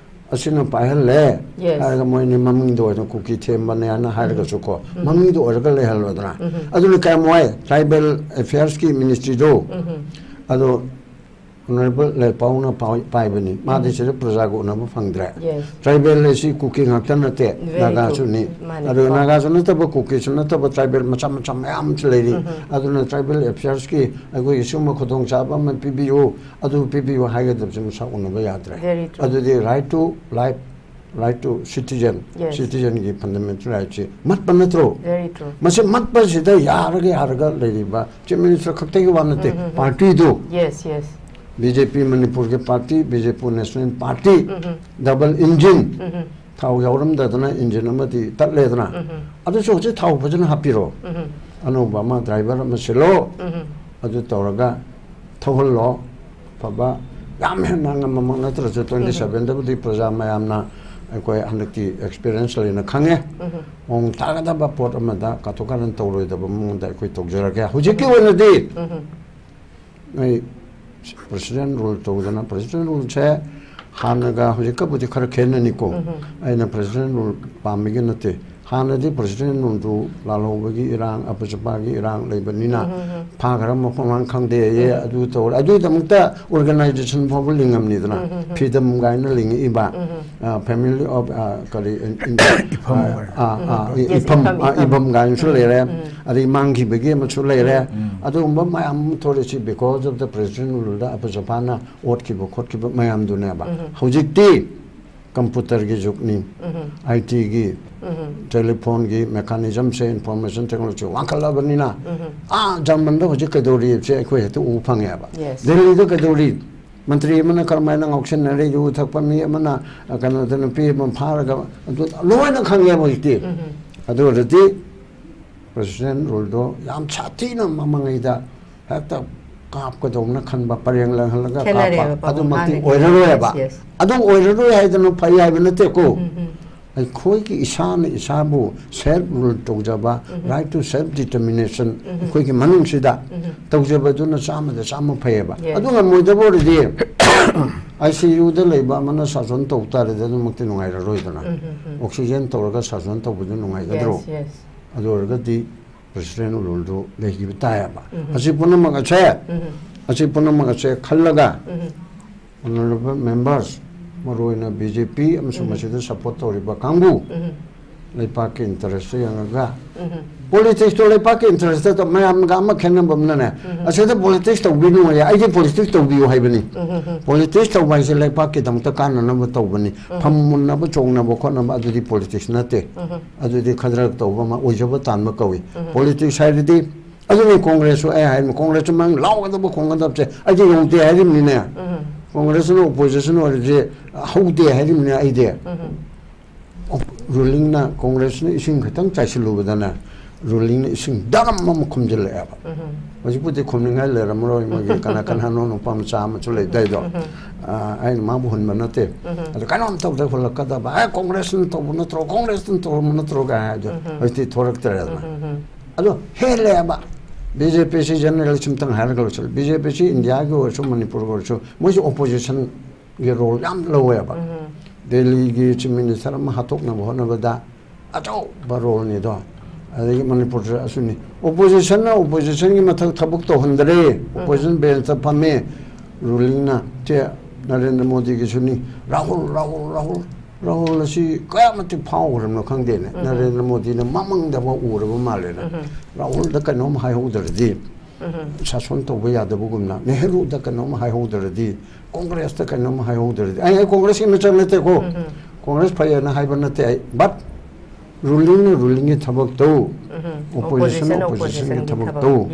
ꯑꯁꯤꯅ ꯄꯥꯏꯍꯜꯂꯦ Yes. ꯍꯥꯏꯔꯒ ꯃꯣꯏꯅ ꯃꯃꯤꯡꯗꯣ ꯑꯣꯏꯅ ꯀꯨꯀꯤ ꯊꯦꯝꯕꯅꯦꯅ ꯍꯥꯏꯔꯒꯁꯨꯀꯣ, ꯃꯃꯤꯡꯗꯣ ꯑꯣꯏꯔꯒ ꯂꯩꯍꯜꯂꯣꯗꯅ꯫ ꯑꯗꯨꯅ ꯀꯌꯥꯝ ꯋꯥꯏ? Tribal Affairsꯀꯤ ministryꯗꯣ, ꯑꯗꯣ Honourable ꯂꯩꯄꯥꯎꯅ ꯄꯥꯏ-, ꯄꯥꯏꯕꯅꯤ꯫ ꯃꯥꯗꯤ ꯁꯤꯗ ꯄ꯭ꯔꯖꯥꯒ ꯎꯅꯕ ꯐꯪꯗ꯭ꯔꯦ꯫ Yes. Tribal ꯑꯁꯤ ꯀꯨꯀꯤ ꯉꯥꯛꯇ ꯅꯠꯇꯦ, Very ꯅꯥꯒꯥꯁꯨꯅꯤ꯫ true. ꯃꯥꯅꯤ, ꯑꯗꯨꯒ ꯀꯣ꯫ ꯅꯥꯒꯥꯁꯨ ꯅꯠꯇꯕ, ꯀꯨꯀꯤꯁꯨ ꯅꯠꯇꯕ, tribal ꯃꯆꯥ ꯃꯆꯥ ꯃꯌꯥꯝ ꯑꯃꯁꯨ ꯂꯩꯔꯤ꯫ ꯑꯗꯨꯅ Tribal Affairsꯀꯤ ꯑꯩꯈꯣꯏꯒꯤ ꯁꯤꯒꯨꯝꯕ ꯈꯨꯗꯣꯡꯆꯥꯕ ꯑꯃ ꯄꯤꯕꯤꯌꯨ, ꯑꯗꯨ ꯄꯤꯕꯤꯌꯨ ꯍꯥꯏꯒꯗꯕꯁꯦ ꯃꯁꯥ ꯎꯅꯕ ꯌꯥꯗ꯭ꯔꯦ꯫ Very true. ꯑꯗꯨꯗꯤ right to life right to citizen, Yes. citizenꯒꯤ fundamental rightꯁꯤ ꯃꯠꯄ ꯅꯠꯇ꯭ꯔꯣ? Very true. ꯃꯁꯤ ꯃꯠꯄꯁꯤꯗ ꯌꯥꯔꯒ ꯌꯥꯔꯒ ꯂꯩꯔꯤꯕ chief minister ꯈꯛꯇꯒꯤ ꯋꯥ ꯅꯠꯇꯦ, ꯎꯝ, ꯎꯝ, ꯎꯝ. partyꯗꯨ, Yes, yes. BJP ꯃꯅꯤꯄꯨꯔꯒꯤ party, BJP national party, ꯎꯝ, ꯎꯝ. double engine, ꯎꯝ, ꯎꯝ. ꯊꯥꯎ ꯌꯥꯎꯔꯝꯗꯗꯅ engine ꯑꯃꯗꯤ ꯇꯠꯂꯦꯗꯅ, ꯎꯝ, ꯎꯝ. ꯑꯗꯨꯁꯨ ꯍꯧꯖꯤꯛ ꯊꯥꯎ ꯐꯖꯅ ꯍꯥꯞꯄꯤꯔꯣ, ꯎꯝ, ꯎꯝ. ꯑꯅꯧꯕ ꯑꯃ driver ꯑꯃ ꯁꯤꯜꯂꯣ, ꯎꯝ, ꯎꯝ. ꯑꯗꯨ ꯇꯧꯔꯒ ꯊꯧꯍꯜꯂꯣ꯫ ꯐꯕ ꯌꯥꯝ ꯍꯦꯟꯅ ꯉꯝꯃꯃꯛ ꯅꯠꯇ꯭ꯔꯁꯨ twenty sevenꯗꯕꯨꯗꯤ ꯄ꯭ꯔꯖꯥ ꯃꯌꯥꯝꯅ ꯑꯩꯈꯣꯏ ꯍꯟꯗꯛꯇꯤ experience ꯂꯩꯅ ꯈꯪꯉꯦ꯫ ꯎꯝ, ꯎꯝ. ꯃꯑꯣꯡ ꯇꯥꯒꯗꯕ ꯄꯣꯠ ꯑꯃꯗ ꯀꯥꯊꯣꯛ ꯀꯥꯔꯟ ꯇꯧꯔꯣꯏꯗꯕ ꯃꯑꯣꯡꯗ ꯑꯩꯈꯣꯏ ꯇꯧꯖꯔꯒꯦ꯫ ꯍꯧꯖꯤꯛꯀꯤ ꯑꯣꯏꯅꯗꯤ ꯎꯝ, ꯎꯝ. ꯑꯩ president rule ꯇꯧꯗꯅ, president ruleꯁꯦ ꯍꯥꯟꯅꯒ ꯍꯧꯖꯤꯛꯀꯕꯨꯗꯤ ꯈꯔ ꯈꯦꯠꯅꯅꯤꯀꯣ꯫ ꯎꯝ, ꯎꯝ. ꯑꯩꯅ president rule ꯄꯥꯝꯕꯒꯤ ꯅꯠꯇꯦ꯫ ꯍꯥꯟꯅꯗꯤ president ruleꯗꯨ ꯂꯥꯜꯍꯧꯕꯒꯤ ꯏꯔꯥꯡ, ꯑꯄꯨꯆꯄꯥꯒꯤ ꯏꯔꯥꯡ ꯂꯩꯕꯅꯤꯅ ꯎꯝ, ꯎꯝ, ꯎꯝ. ꯐꯥꯈ꯭ꯔ ꯃꯐꯝ ꯃꯔꯥꯡ ꯈꯪꯗꯦ ꯍꯥꯏꯌꯦ, ꯑꯗꯨ ꯇꯧꯔꯦ꯫ ꯑꯗꯨꯒꯤꯗꯃꯛꯇ organization ꯐꯥꯎꯕ ꯂꯤꯡꯉꯝꯅꯤꯗꯅ, ꯎꯝ, ꯎꯝ, ꯎꯝ. ꯐ꯭ꯔꯤꯗꯝ ꯀꯥꯏꯅ ꯂꯤꯡꯉꯛꯏꯕ, ꯎꯝ, ꯎꯝ. ꯑ, family of, ꯑ, ꯀꯔꯤ, in- in- ꯏꯐꯝ ꯑ, ꯑꯣꯏꯔꯦ꯫ ꯑ, ꯑ, Yes, ꯏꯐꯝ, ꯏꯐꯝ, ꯑ, ꯏꯐꯝ. ꯏꯐꯝ ꯀꯥꯏꯅꯁꯨ ꯎꯝ, ꯂꯩꯔꯦ, ꯎꯝ. ꯑꯗꯩ ꯃꯥꯡꯈꯤꯕꯒꯤ ꯑꯃꯁꯨ ꯂꯩꯔꯦ꯫ ꯎꯝ. ꯑꯗꯨꯒꯨꯝꯕ ꯃꯌꯥꯝ ꯑꯃ ꯊꯣꯛꯂꯛꯏꯁꯤ because of the president ruleꯗ ꯑꯄꯨꯆꯄꯥꯅ ꯑꯣꯠꯈꯤꯕ ꯈꯣꯠꯈꯤꯕ ꯃꯌꯥꯝꯗꯨꯅꯦꯕ꯫ ꯎꯝ. ꯍꯧꯖꯤꯛꯇꯤ computerꯒꯤ ꯖꯨꯒꯅꯤ, ꯎꯝ. ITꯒꯤ, ꯎꯝ. telephoneꯒꯤ mechanismꯁꯦ, information technology ꯋꯥꯡꯈꯠꯂꯕꯅꯤꯅ, ꯎꯝ. ꯑꯥ ꯖꯔꯃꯟꯗ ꯍꯧꯖꯤꯛ ꯀꯩꯗꯧꯔꯤꯕꯁꯦ ꯑꯩꯈꯣꯏ ꯍꯦꯛꯇ ꯎꯕ ꯐꯪꯉꯦꯕ꯫ Yes. ꯗꯦꯜꯂꯤꯗ ꯀꯩꯗꯧꯔꯤ? ꯃꯟꯇ꯭ꯔꯤ ꯑꯃꯅ ꯀꯔꯝꯍꯥꯏꯅ ꯉꯥꯎꯁꯤꯟꯅꯔꯦ, ꯌꯨ ꯊꯛꯄ ꯃꯤ ꯑꯃꯅ, ꯑ, ꯀꯩꯅꯣꯗ ꯅꯨꯄꯤ ꯑꯃ ꯐꯥꯔꯒ, ꯑꯗꯨ ꯂꯣꯏꯅ ꯈꯪꯉꯦꯕ ꯍꯧꯖꯤꯛꯇꯤ꯫ ꯎꯝ. ꯑꯗꯨ ꯑꯣꯏꯔꯗꯤ president ruleꯗꯣ ꯌꯥꯝ ꯁꯥꯊꯤꯅ ꯃꯃꯥꯡꯉꯩꯗ ꯍꯦꯛꯇ ꯀꯥꯞꯀꯗꯧꯅ ꯈꯟꯕ, ꯄꯔꯦꯡ ꯂꯪꯍꯜꯂꯒ ꯈꯦꯠꯅꯔꯦꯕ, ꯀꯥꯞꯄ, ꯄꯥꯕꯨꯡ ꯑꯗꯨꯃꯛꯇꯤ ꯍꯥꯟꯅꯒꯤ꯫ ꯑꯣꯏꯔꯔꯣꯏꯕ꯫ Yes, yes. ꯑꯗꯨꯝ ꯑꯣꯏꯔꯔꯣꯏ ꯍꯥꯏꯗꯅ ꯐꯩ ꯍꯥꯏꯕ ꯅꯠꯇꯦꯀꯣ꯫ ꯎꯝ, ꯎꯝ. ꯑꯩꯈꯣꯏꯒꯤ ꯏꯁꯥꯅ ꯏꯁꯥꯕꯨ self rule ꯇꯧꯖꯕ, ꯎꯝ. right to self determination, ꯎꯝ. ꯑꯩꯈꯣꯏꯒꯤ ꯃꯅꯨꯡꯁꯤꯗ ꯎꯝ. ꯇꯧꯖꯕꯗꯨꯅ ꯆꯥꯝꯃꯗ ꯆꯥꯝꯃ ꯐꯩꯌꯦꯕ꯫ Yes. ꯑꯗꯨ ꯉꯝꯃꯣꯏꯗꯕ ꯑꯣꯏꯔꯗꯤ ICUꯗ ꯂꯩꯕ ꯑꯃꯅ ꯁꯥꯁꯟ ꯇꯧ ꯇꯥꯔꯗꯤ ꯑꯗꯨꯃꯛꯇꯤ ꯅꯨꯡꯉꯥꯏꯔꯔꯣꯏꯗꯅ꯫ ꯎꯝ, ꯎꯝ, ꯎꯝ. Oxygen ꯇꯧꯔꯒ ꯁꯥꯁꯟ ꯇꯧꯕꯗꯨ ꯅꯨꯡꯉꯥꯏꯒꯗ꯭ꯔꯣ? Yes, yes. ꯑꯗꯨ ꯑꯣꯏꯔꯒꯗꯤ president ruleꯗꯨ ꯂꯩꯈꯤꯕ ꯇꯥꯏꯌꯦꯕ꯫ ꯎꯝ. ꯑꯁꯤ ꯄꯨꯝꯅꯃꯛ ꯑꯁꯦ, ꯎꯝ. ꯑꯁꯤ ꯄꯨꯝꯅꯃꯛ ꯑꯁꯦ ꯈꯜꯂꯒ ꯎꯝ. honourable members, ꯃꯔꯨꯑꯣꯏꯅ BJP ꯑꯃꯁꯨꯡ ꯎꯝ. ꯃꯁꯤꯗ support ꯇꯧꯔꯤꯕ ꯀꯥꯡꯕꯨ, ꯎꯝ. ꯂꯩꯄꯥꯛꯀꯤ interest ꯌꯦꯡꯉꯒ ꯎꯝ. ꯄꯣꯂꯤꯇꯤꯛꯁꯇꯣ ꯂꯩꯄꯥꯛꯀꯤ ꯏꯟꯇꯔꯦꯁꯇ ꯃꯌꯥꯝꯒ ꯑꯃ ꯈꯦꯠꯅꯕ ꯑꯃꯅꯅꯦ, ꯑꯁꯤꯗ ꯄꯣꯂꯤꯇꯤꯛꯁ ꯇꯧꯕꯤꯅꯨ ꯍꯥꯏꯌꯦ꯫ ꯑꯩꯗꯤ ꯄꯣꯂꯤꯇꯤꯛꯁ ꯇꯧꯕꯤꯌꯨ ꯍꯥꯏꯕꯅꯤ꯫ ꯄꯣꯂꯤꯇꯤꯛꯁ ꯇꯧꯕ ꯍꯥꯏꯁꯦ ꯂꯩꯄꯥꯛꯀꯤꯗꯃꯛꯇ ꯀꯥꯟꯅꯅꯕ ꯇꯧꯕꯅꯤ꯫ ꯐꯝ ꯃꯨꯟꯅꯕ ꯆꯣꯡꯅꯕ ꯈꯣꯠꯅꯕ ꯑꯗꯨꯗꯤ ꯄꯣꯂꯤꯇꯤꯛꯁ ꯅꯠꯇꯦ꯫ ꯑꯗꯨꯗꯤ ꯈꯗ꯭ꯔꯛ ꯇꯧꯕ ꯑꯃ, ꯑꯣꯏꯖꯕ ꯇꯥꯟꯕ ꯀꯧꯏ꯫ ꯄꯣꯂꯤꯇꯤꯛꯁ ꯍꯥꯏꯔꯗꯤ ꯑꯗꯨꯅꯤ꯫ ꯀꯣꯡꯒ꯭ꯔꯦꯁꯁꯨ ꯑꯩ ꯍꯥꯏꯔꯤꯅꯤ, ꯀꯣꯡꯒ꯭ꯔꯦꯁꯁꯨ ꯃꯥꯡ ꯂꯥꯎꯒꯗꯕ ꯈꯣꯡꯒꯗꯕꯁꯦ ꯑꯩꯗꯤ ꯌꯧꯗꯦ ꯍꯥꯏꯔꯤꯕꯅꯤꯅꯦ꯫ ꯀꯣꯡꯒ꯭ꯔꯦꯁꯅ ꯑꯣꯄꯣꯖꯤꯁꯟ ꯑꯣꯏꯔꯗꯤ ꯍꯧꯗꯦ ꯍꯥꯏꯔꯤꯕꯅꯤꯅꯦ ꯑꯩꯗꯤ꯫ ꯔꯨꯂꯤꯡꯅ, ꯀꯣꯡꯒ꯭ꯔꯦꯁꯅ ꯏꯁꯤꯡ ꯈꯤꯇꯪ ꯆꯥꯏꯁꯤꯜꯂꯨꯕꯗꯅ ꯔꯨꯂꯤꯡꯅ ꯏꯁꯤꯡ ꯗꯔꯝ ꯑꯃ ꯈꯨꯝꯖꯤꯜꯂꯛꯑꯦꯕ꯫ ꯍꯧꯖꯤꯛꯄꯨꯗꯤ ꯈꯨꯝꯅꯤꯡꯉꯥꯏ ꯂꯩꯔꯝꯃꯔꯣꯏ, ꯃꯣꯏꯒꯤ ꯀꯅꯥ ꯀꯅꯥꯅꯣ ꯅꯨꯄꯥ ꯃꯆꯥ ꯑꯃꯁꯨ ꯂꯩꯗꯥꯏꯗꯣ꯫ ꯑ, ꯑꯩꯅ ꯃꯥꯕꯨ ꯍꯨꯟꯕ ꯅꯠꯇꯦ꯫ ꯑꯗꯨ ꯀꯩꯅꯣꯝ ꯇꯧꯗ ꯍꯨꯜꯂꯛꯀꯗꯕ, "ꯑꯦ, ꯀꯣꯡꯒ꯭ꯔꯦꯁꯅ ꯇꯧꯕ ꯅꯠꯇ꯭ꯔꯣ, ꯀꯣꯡꯒ꯭ꯔꯦꯁꯅ ꯇꯧꯔꯝꯕ ꯅꯠꯇ꯭ꯔꯣ?" ꯀꯥꯏ ꯍꯥꯏꯗꯣ ꯍꯧꯖꯤꯛꯇꯤ ꯊꯣꯔꯛꯇ꯭ꯔꯦꯗꯅ꯫ ꯑꯗꯣ ꯍꯦꯜꯂꯦꯕ꯫ ꯕꯤ ꯖꯦ ꯄꯤꯁꯤ ꯖꯦꯅꯔꯦꯜ ꯁꯤꯝꯇꯪ ꯍꯥꯏꯔꯒ ꯂꯣꯏꯁꯤꯜꯂꯦ꯫ ꯕꯤ ꯖꯦ ꯄꯤꯁꯤ ꯏꯟꯗꯤꯌꯥꯒꯤ ꯑꯣꯏꯔꯁꯨ ꯃꯅꯤꯄꯨꯔꯒꯤ ꯑꯣꯏꯔꯁꯨ ꯃꯣꯏꯁꯨ ꯑꯣꯄꯣꯖꯤꯁꯟꯒꯤ ꯔꯣꯜ ꯌꯥꯝ ꯂꯧꯋꯦꯕ꯫ ꯗꯦꯜꯂꯤꯒꯤ ꯆꯤꯐ ꯃꯤꯅꯤꯁꯇꯔ ꯑꯃ ꯍꯥꯠꯇꯣꯛꯅꯕ ꯍꯣꯠꯅꯕꯗ ꯑꯆꯧꯕ ꯔꯣꯜꯅꯤꯗꯣ꯫ ꯑꯗꯒꯤ ꯃꯅꯤꯄꯨꯔꯗ ꯑꯁꯨꯅꯤ꯫ ꯑꯣꯄꯣꯖꯤꯁꯟꯅ ꯑꯣꯄꯣꯖꯤꯁꯟꯒꯤ ꯃꯊꯛ ꯊꯕꯛ ꯇꯧꯍꯟꯗ꯭ꯔꯦ꯫ ꯑꯣꯄꯣꯖꯤꯁꯟ ꯕꯦꯟꯁꯇ ꯐꯝꯃꯦ꯫ ꯔꯨꯂꯤꯡꯅ ꯆꯦ ꯅꯔꯦꯟꯗ꯭ꯔ ꯃꯣꯗꯤꯒꯤꯁꯨꯅꯤ꯫ "ꯔꯥꯍꯨꯜ, ꯔꯥꯍꯨꯜ, ꯔꯥꯍꯨꯜ, ꯔꯥꯍꯨꯜ ꯑꯁꯤ ꯀꯌꯥ ꯃꯇꯤꯛ ꯐꯥꯎꯈ꯭ꯔꯕꯅꯣ ꯈꯪꯗꯦꯅꯦ꯫ ꯅꯔꯦꯟꯗ꯭ꯔ ꯃꯣꯗꯤꯅ ꯃꯃꯪꯗ ꯑꯃ ꯎꯔꯕ ꯃꯥꯜꯂꯦꯅꯦ꯫ ꯔꯥꯍꯨꯜꯗ ꯀꯩꯅꯣꯝ ꯍꯥꯏꯍꯧꯗ꯭ꯔꯗꯤ ꯁꯥꯁꯣꯟ ꯇꯧꯕ ꯌꯥꯗꯕꯒꯨꯝꯅ, ꯅꯦꯍꯔꯨꯗ ꯀꯩꯅꯣꯝ ꯍꯥꯏꯍꯧꯗ꯭ꯔꯗꯤ, ꯀꯣꯡꯒ꯭ꯔꯦꯁꯇ ꯀꯩꯅꯣꯝ ꯍꯥꯏꯍꯧꯗ꯭ꯔꯗꯤ", ꯑꯩ, ꯑꯩ ꯀꯣꯡꯒ꯭ꯔꯦꯁꯀꯤ ꯃꯤꯆꯪ ꯅꯠꯇꯦꯀꯣ꯫ ꯀꯣꯡꯒ꯭ꯔꯦꯁ ꯐꯩꯌꯦꯅ ꯍꯥꯏꯕ ꯅꯠꯇꯦ ꯑꯩ꯫ But ꯔꯨꯂꯤꯡꯅ ꯔꯨꯂꯤꯡꯒꯤ ꯊꯕꯛ ꯇꯧ, ꯑꯣꯄꯣꯖꯤꯁꯟꯅ ꯑꯣꯄꯣꯖꯤꯁꯟꯒꯤ ꯊꯕꯛ ꯇꯧ꯫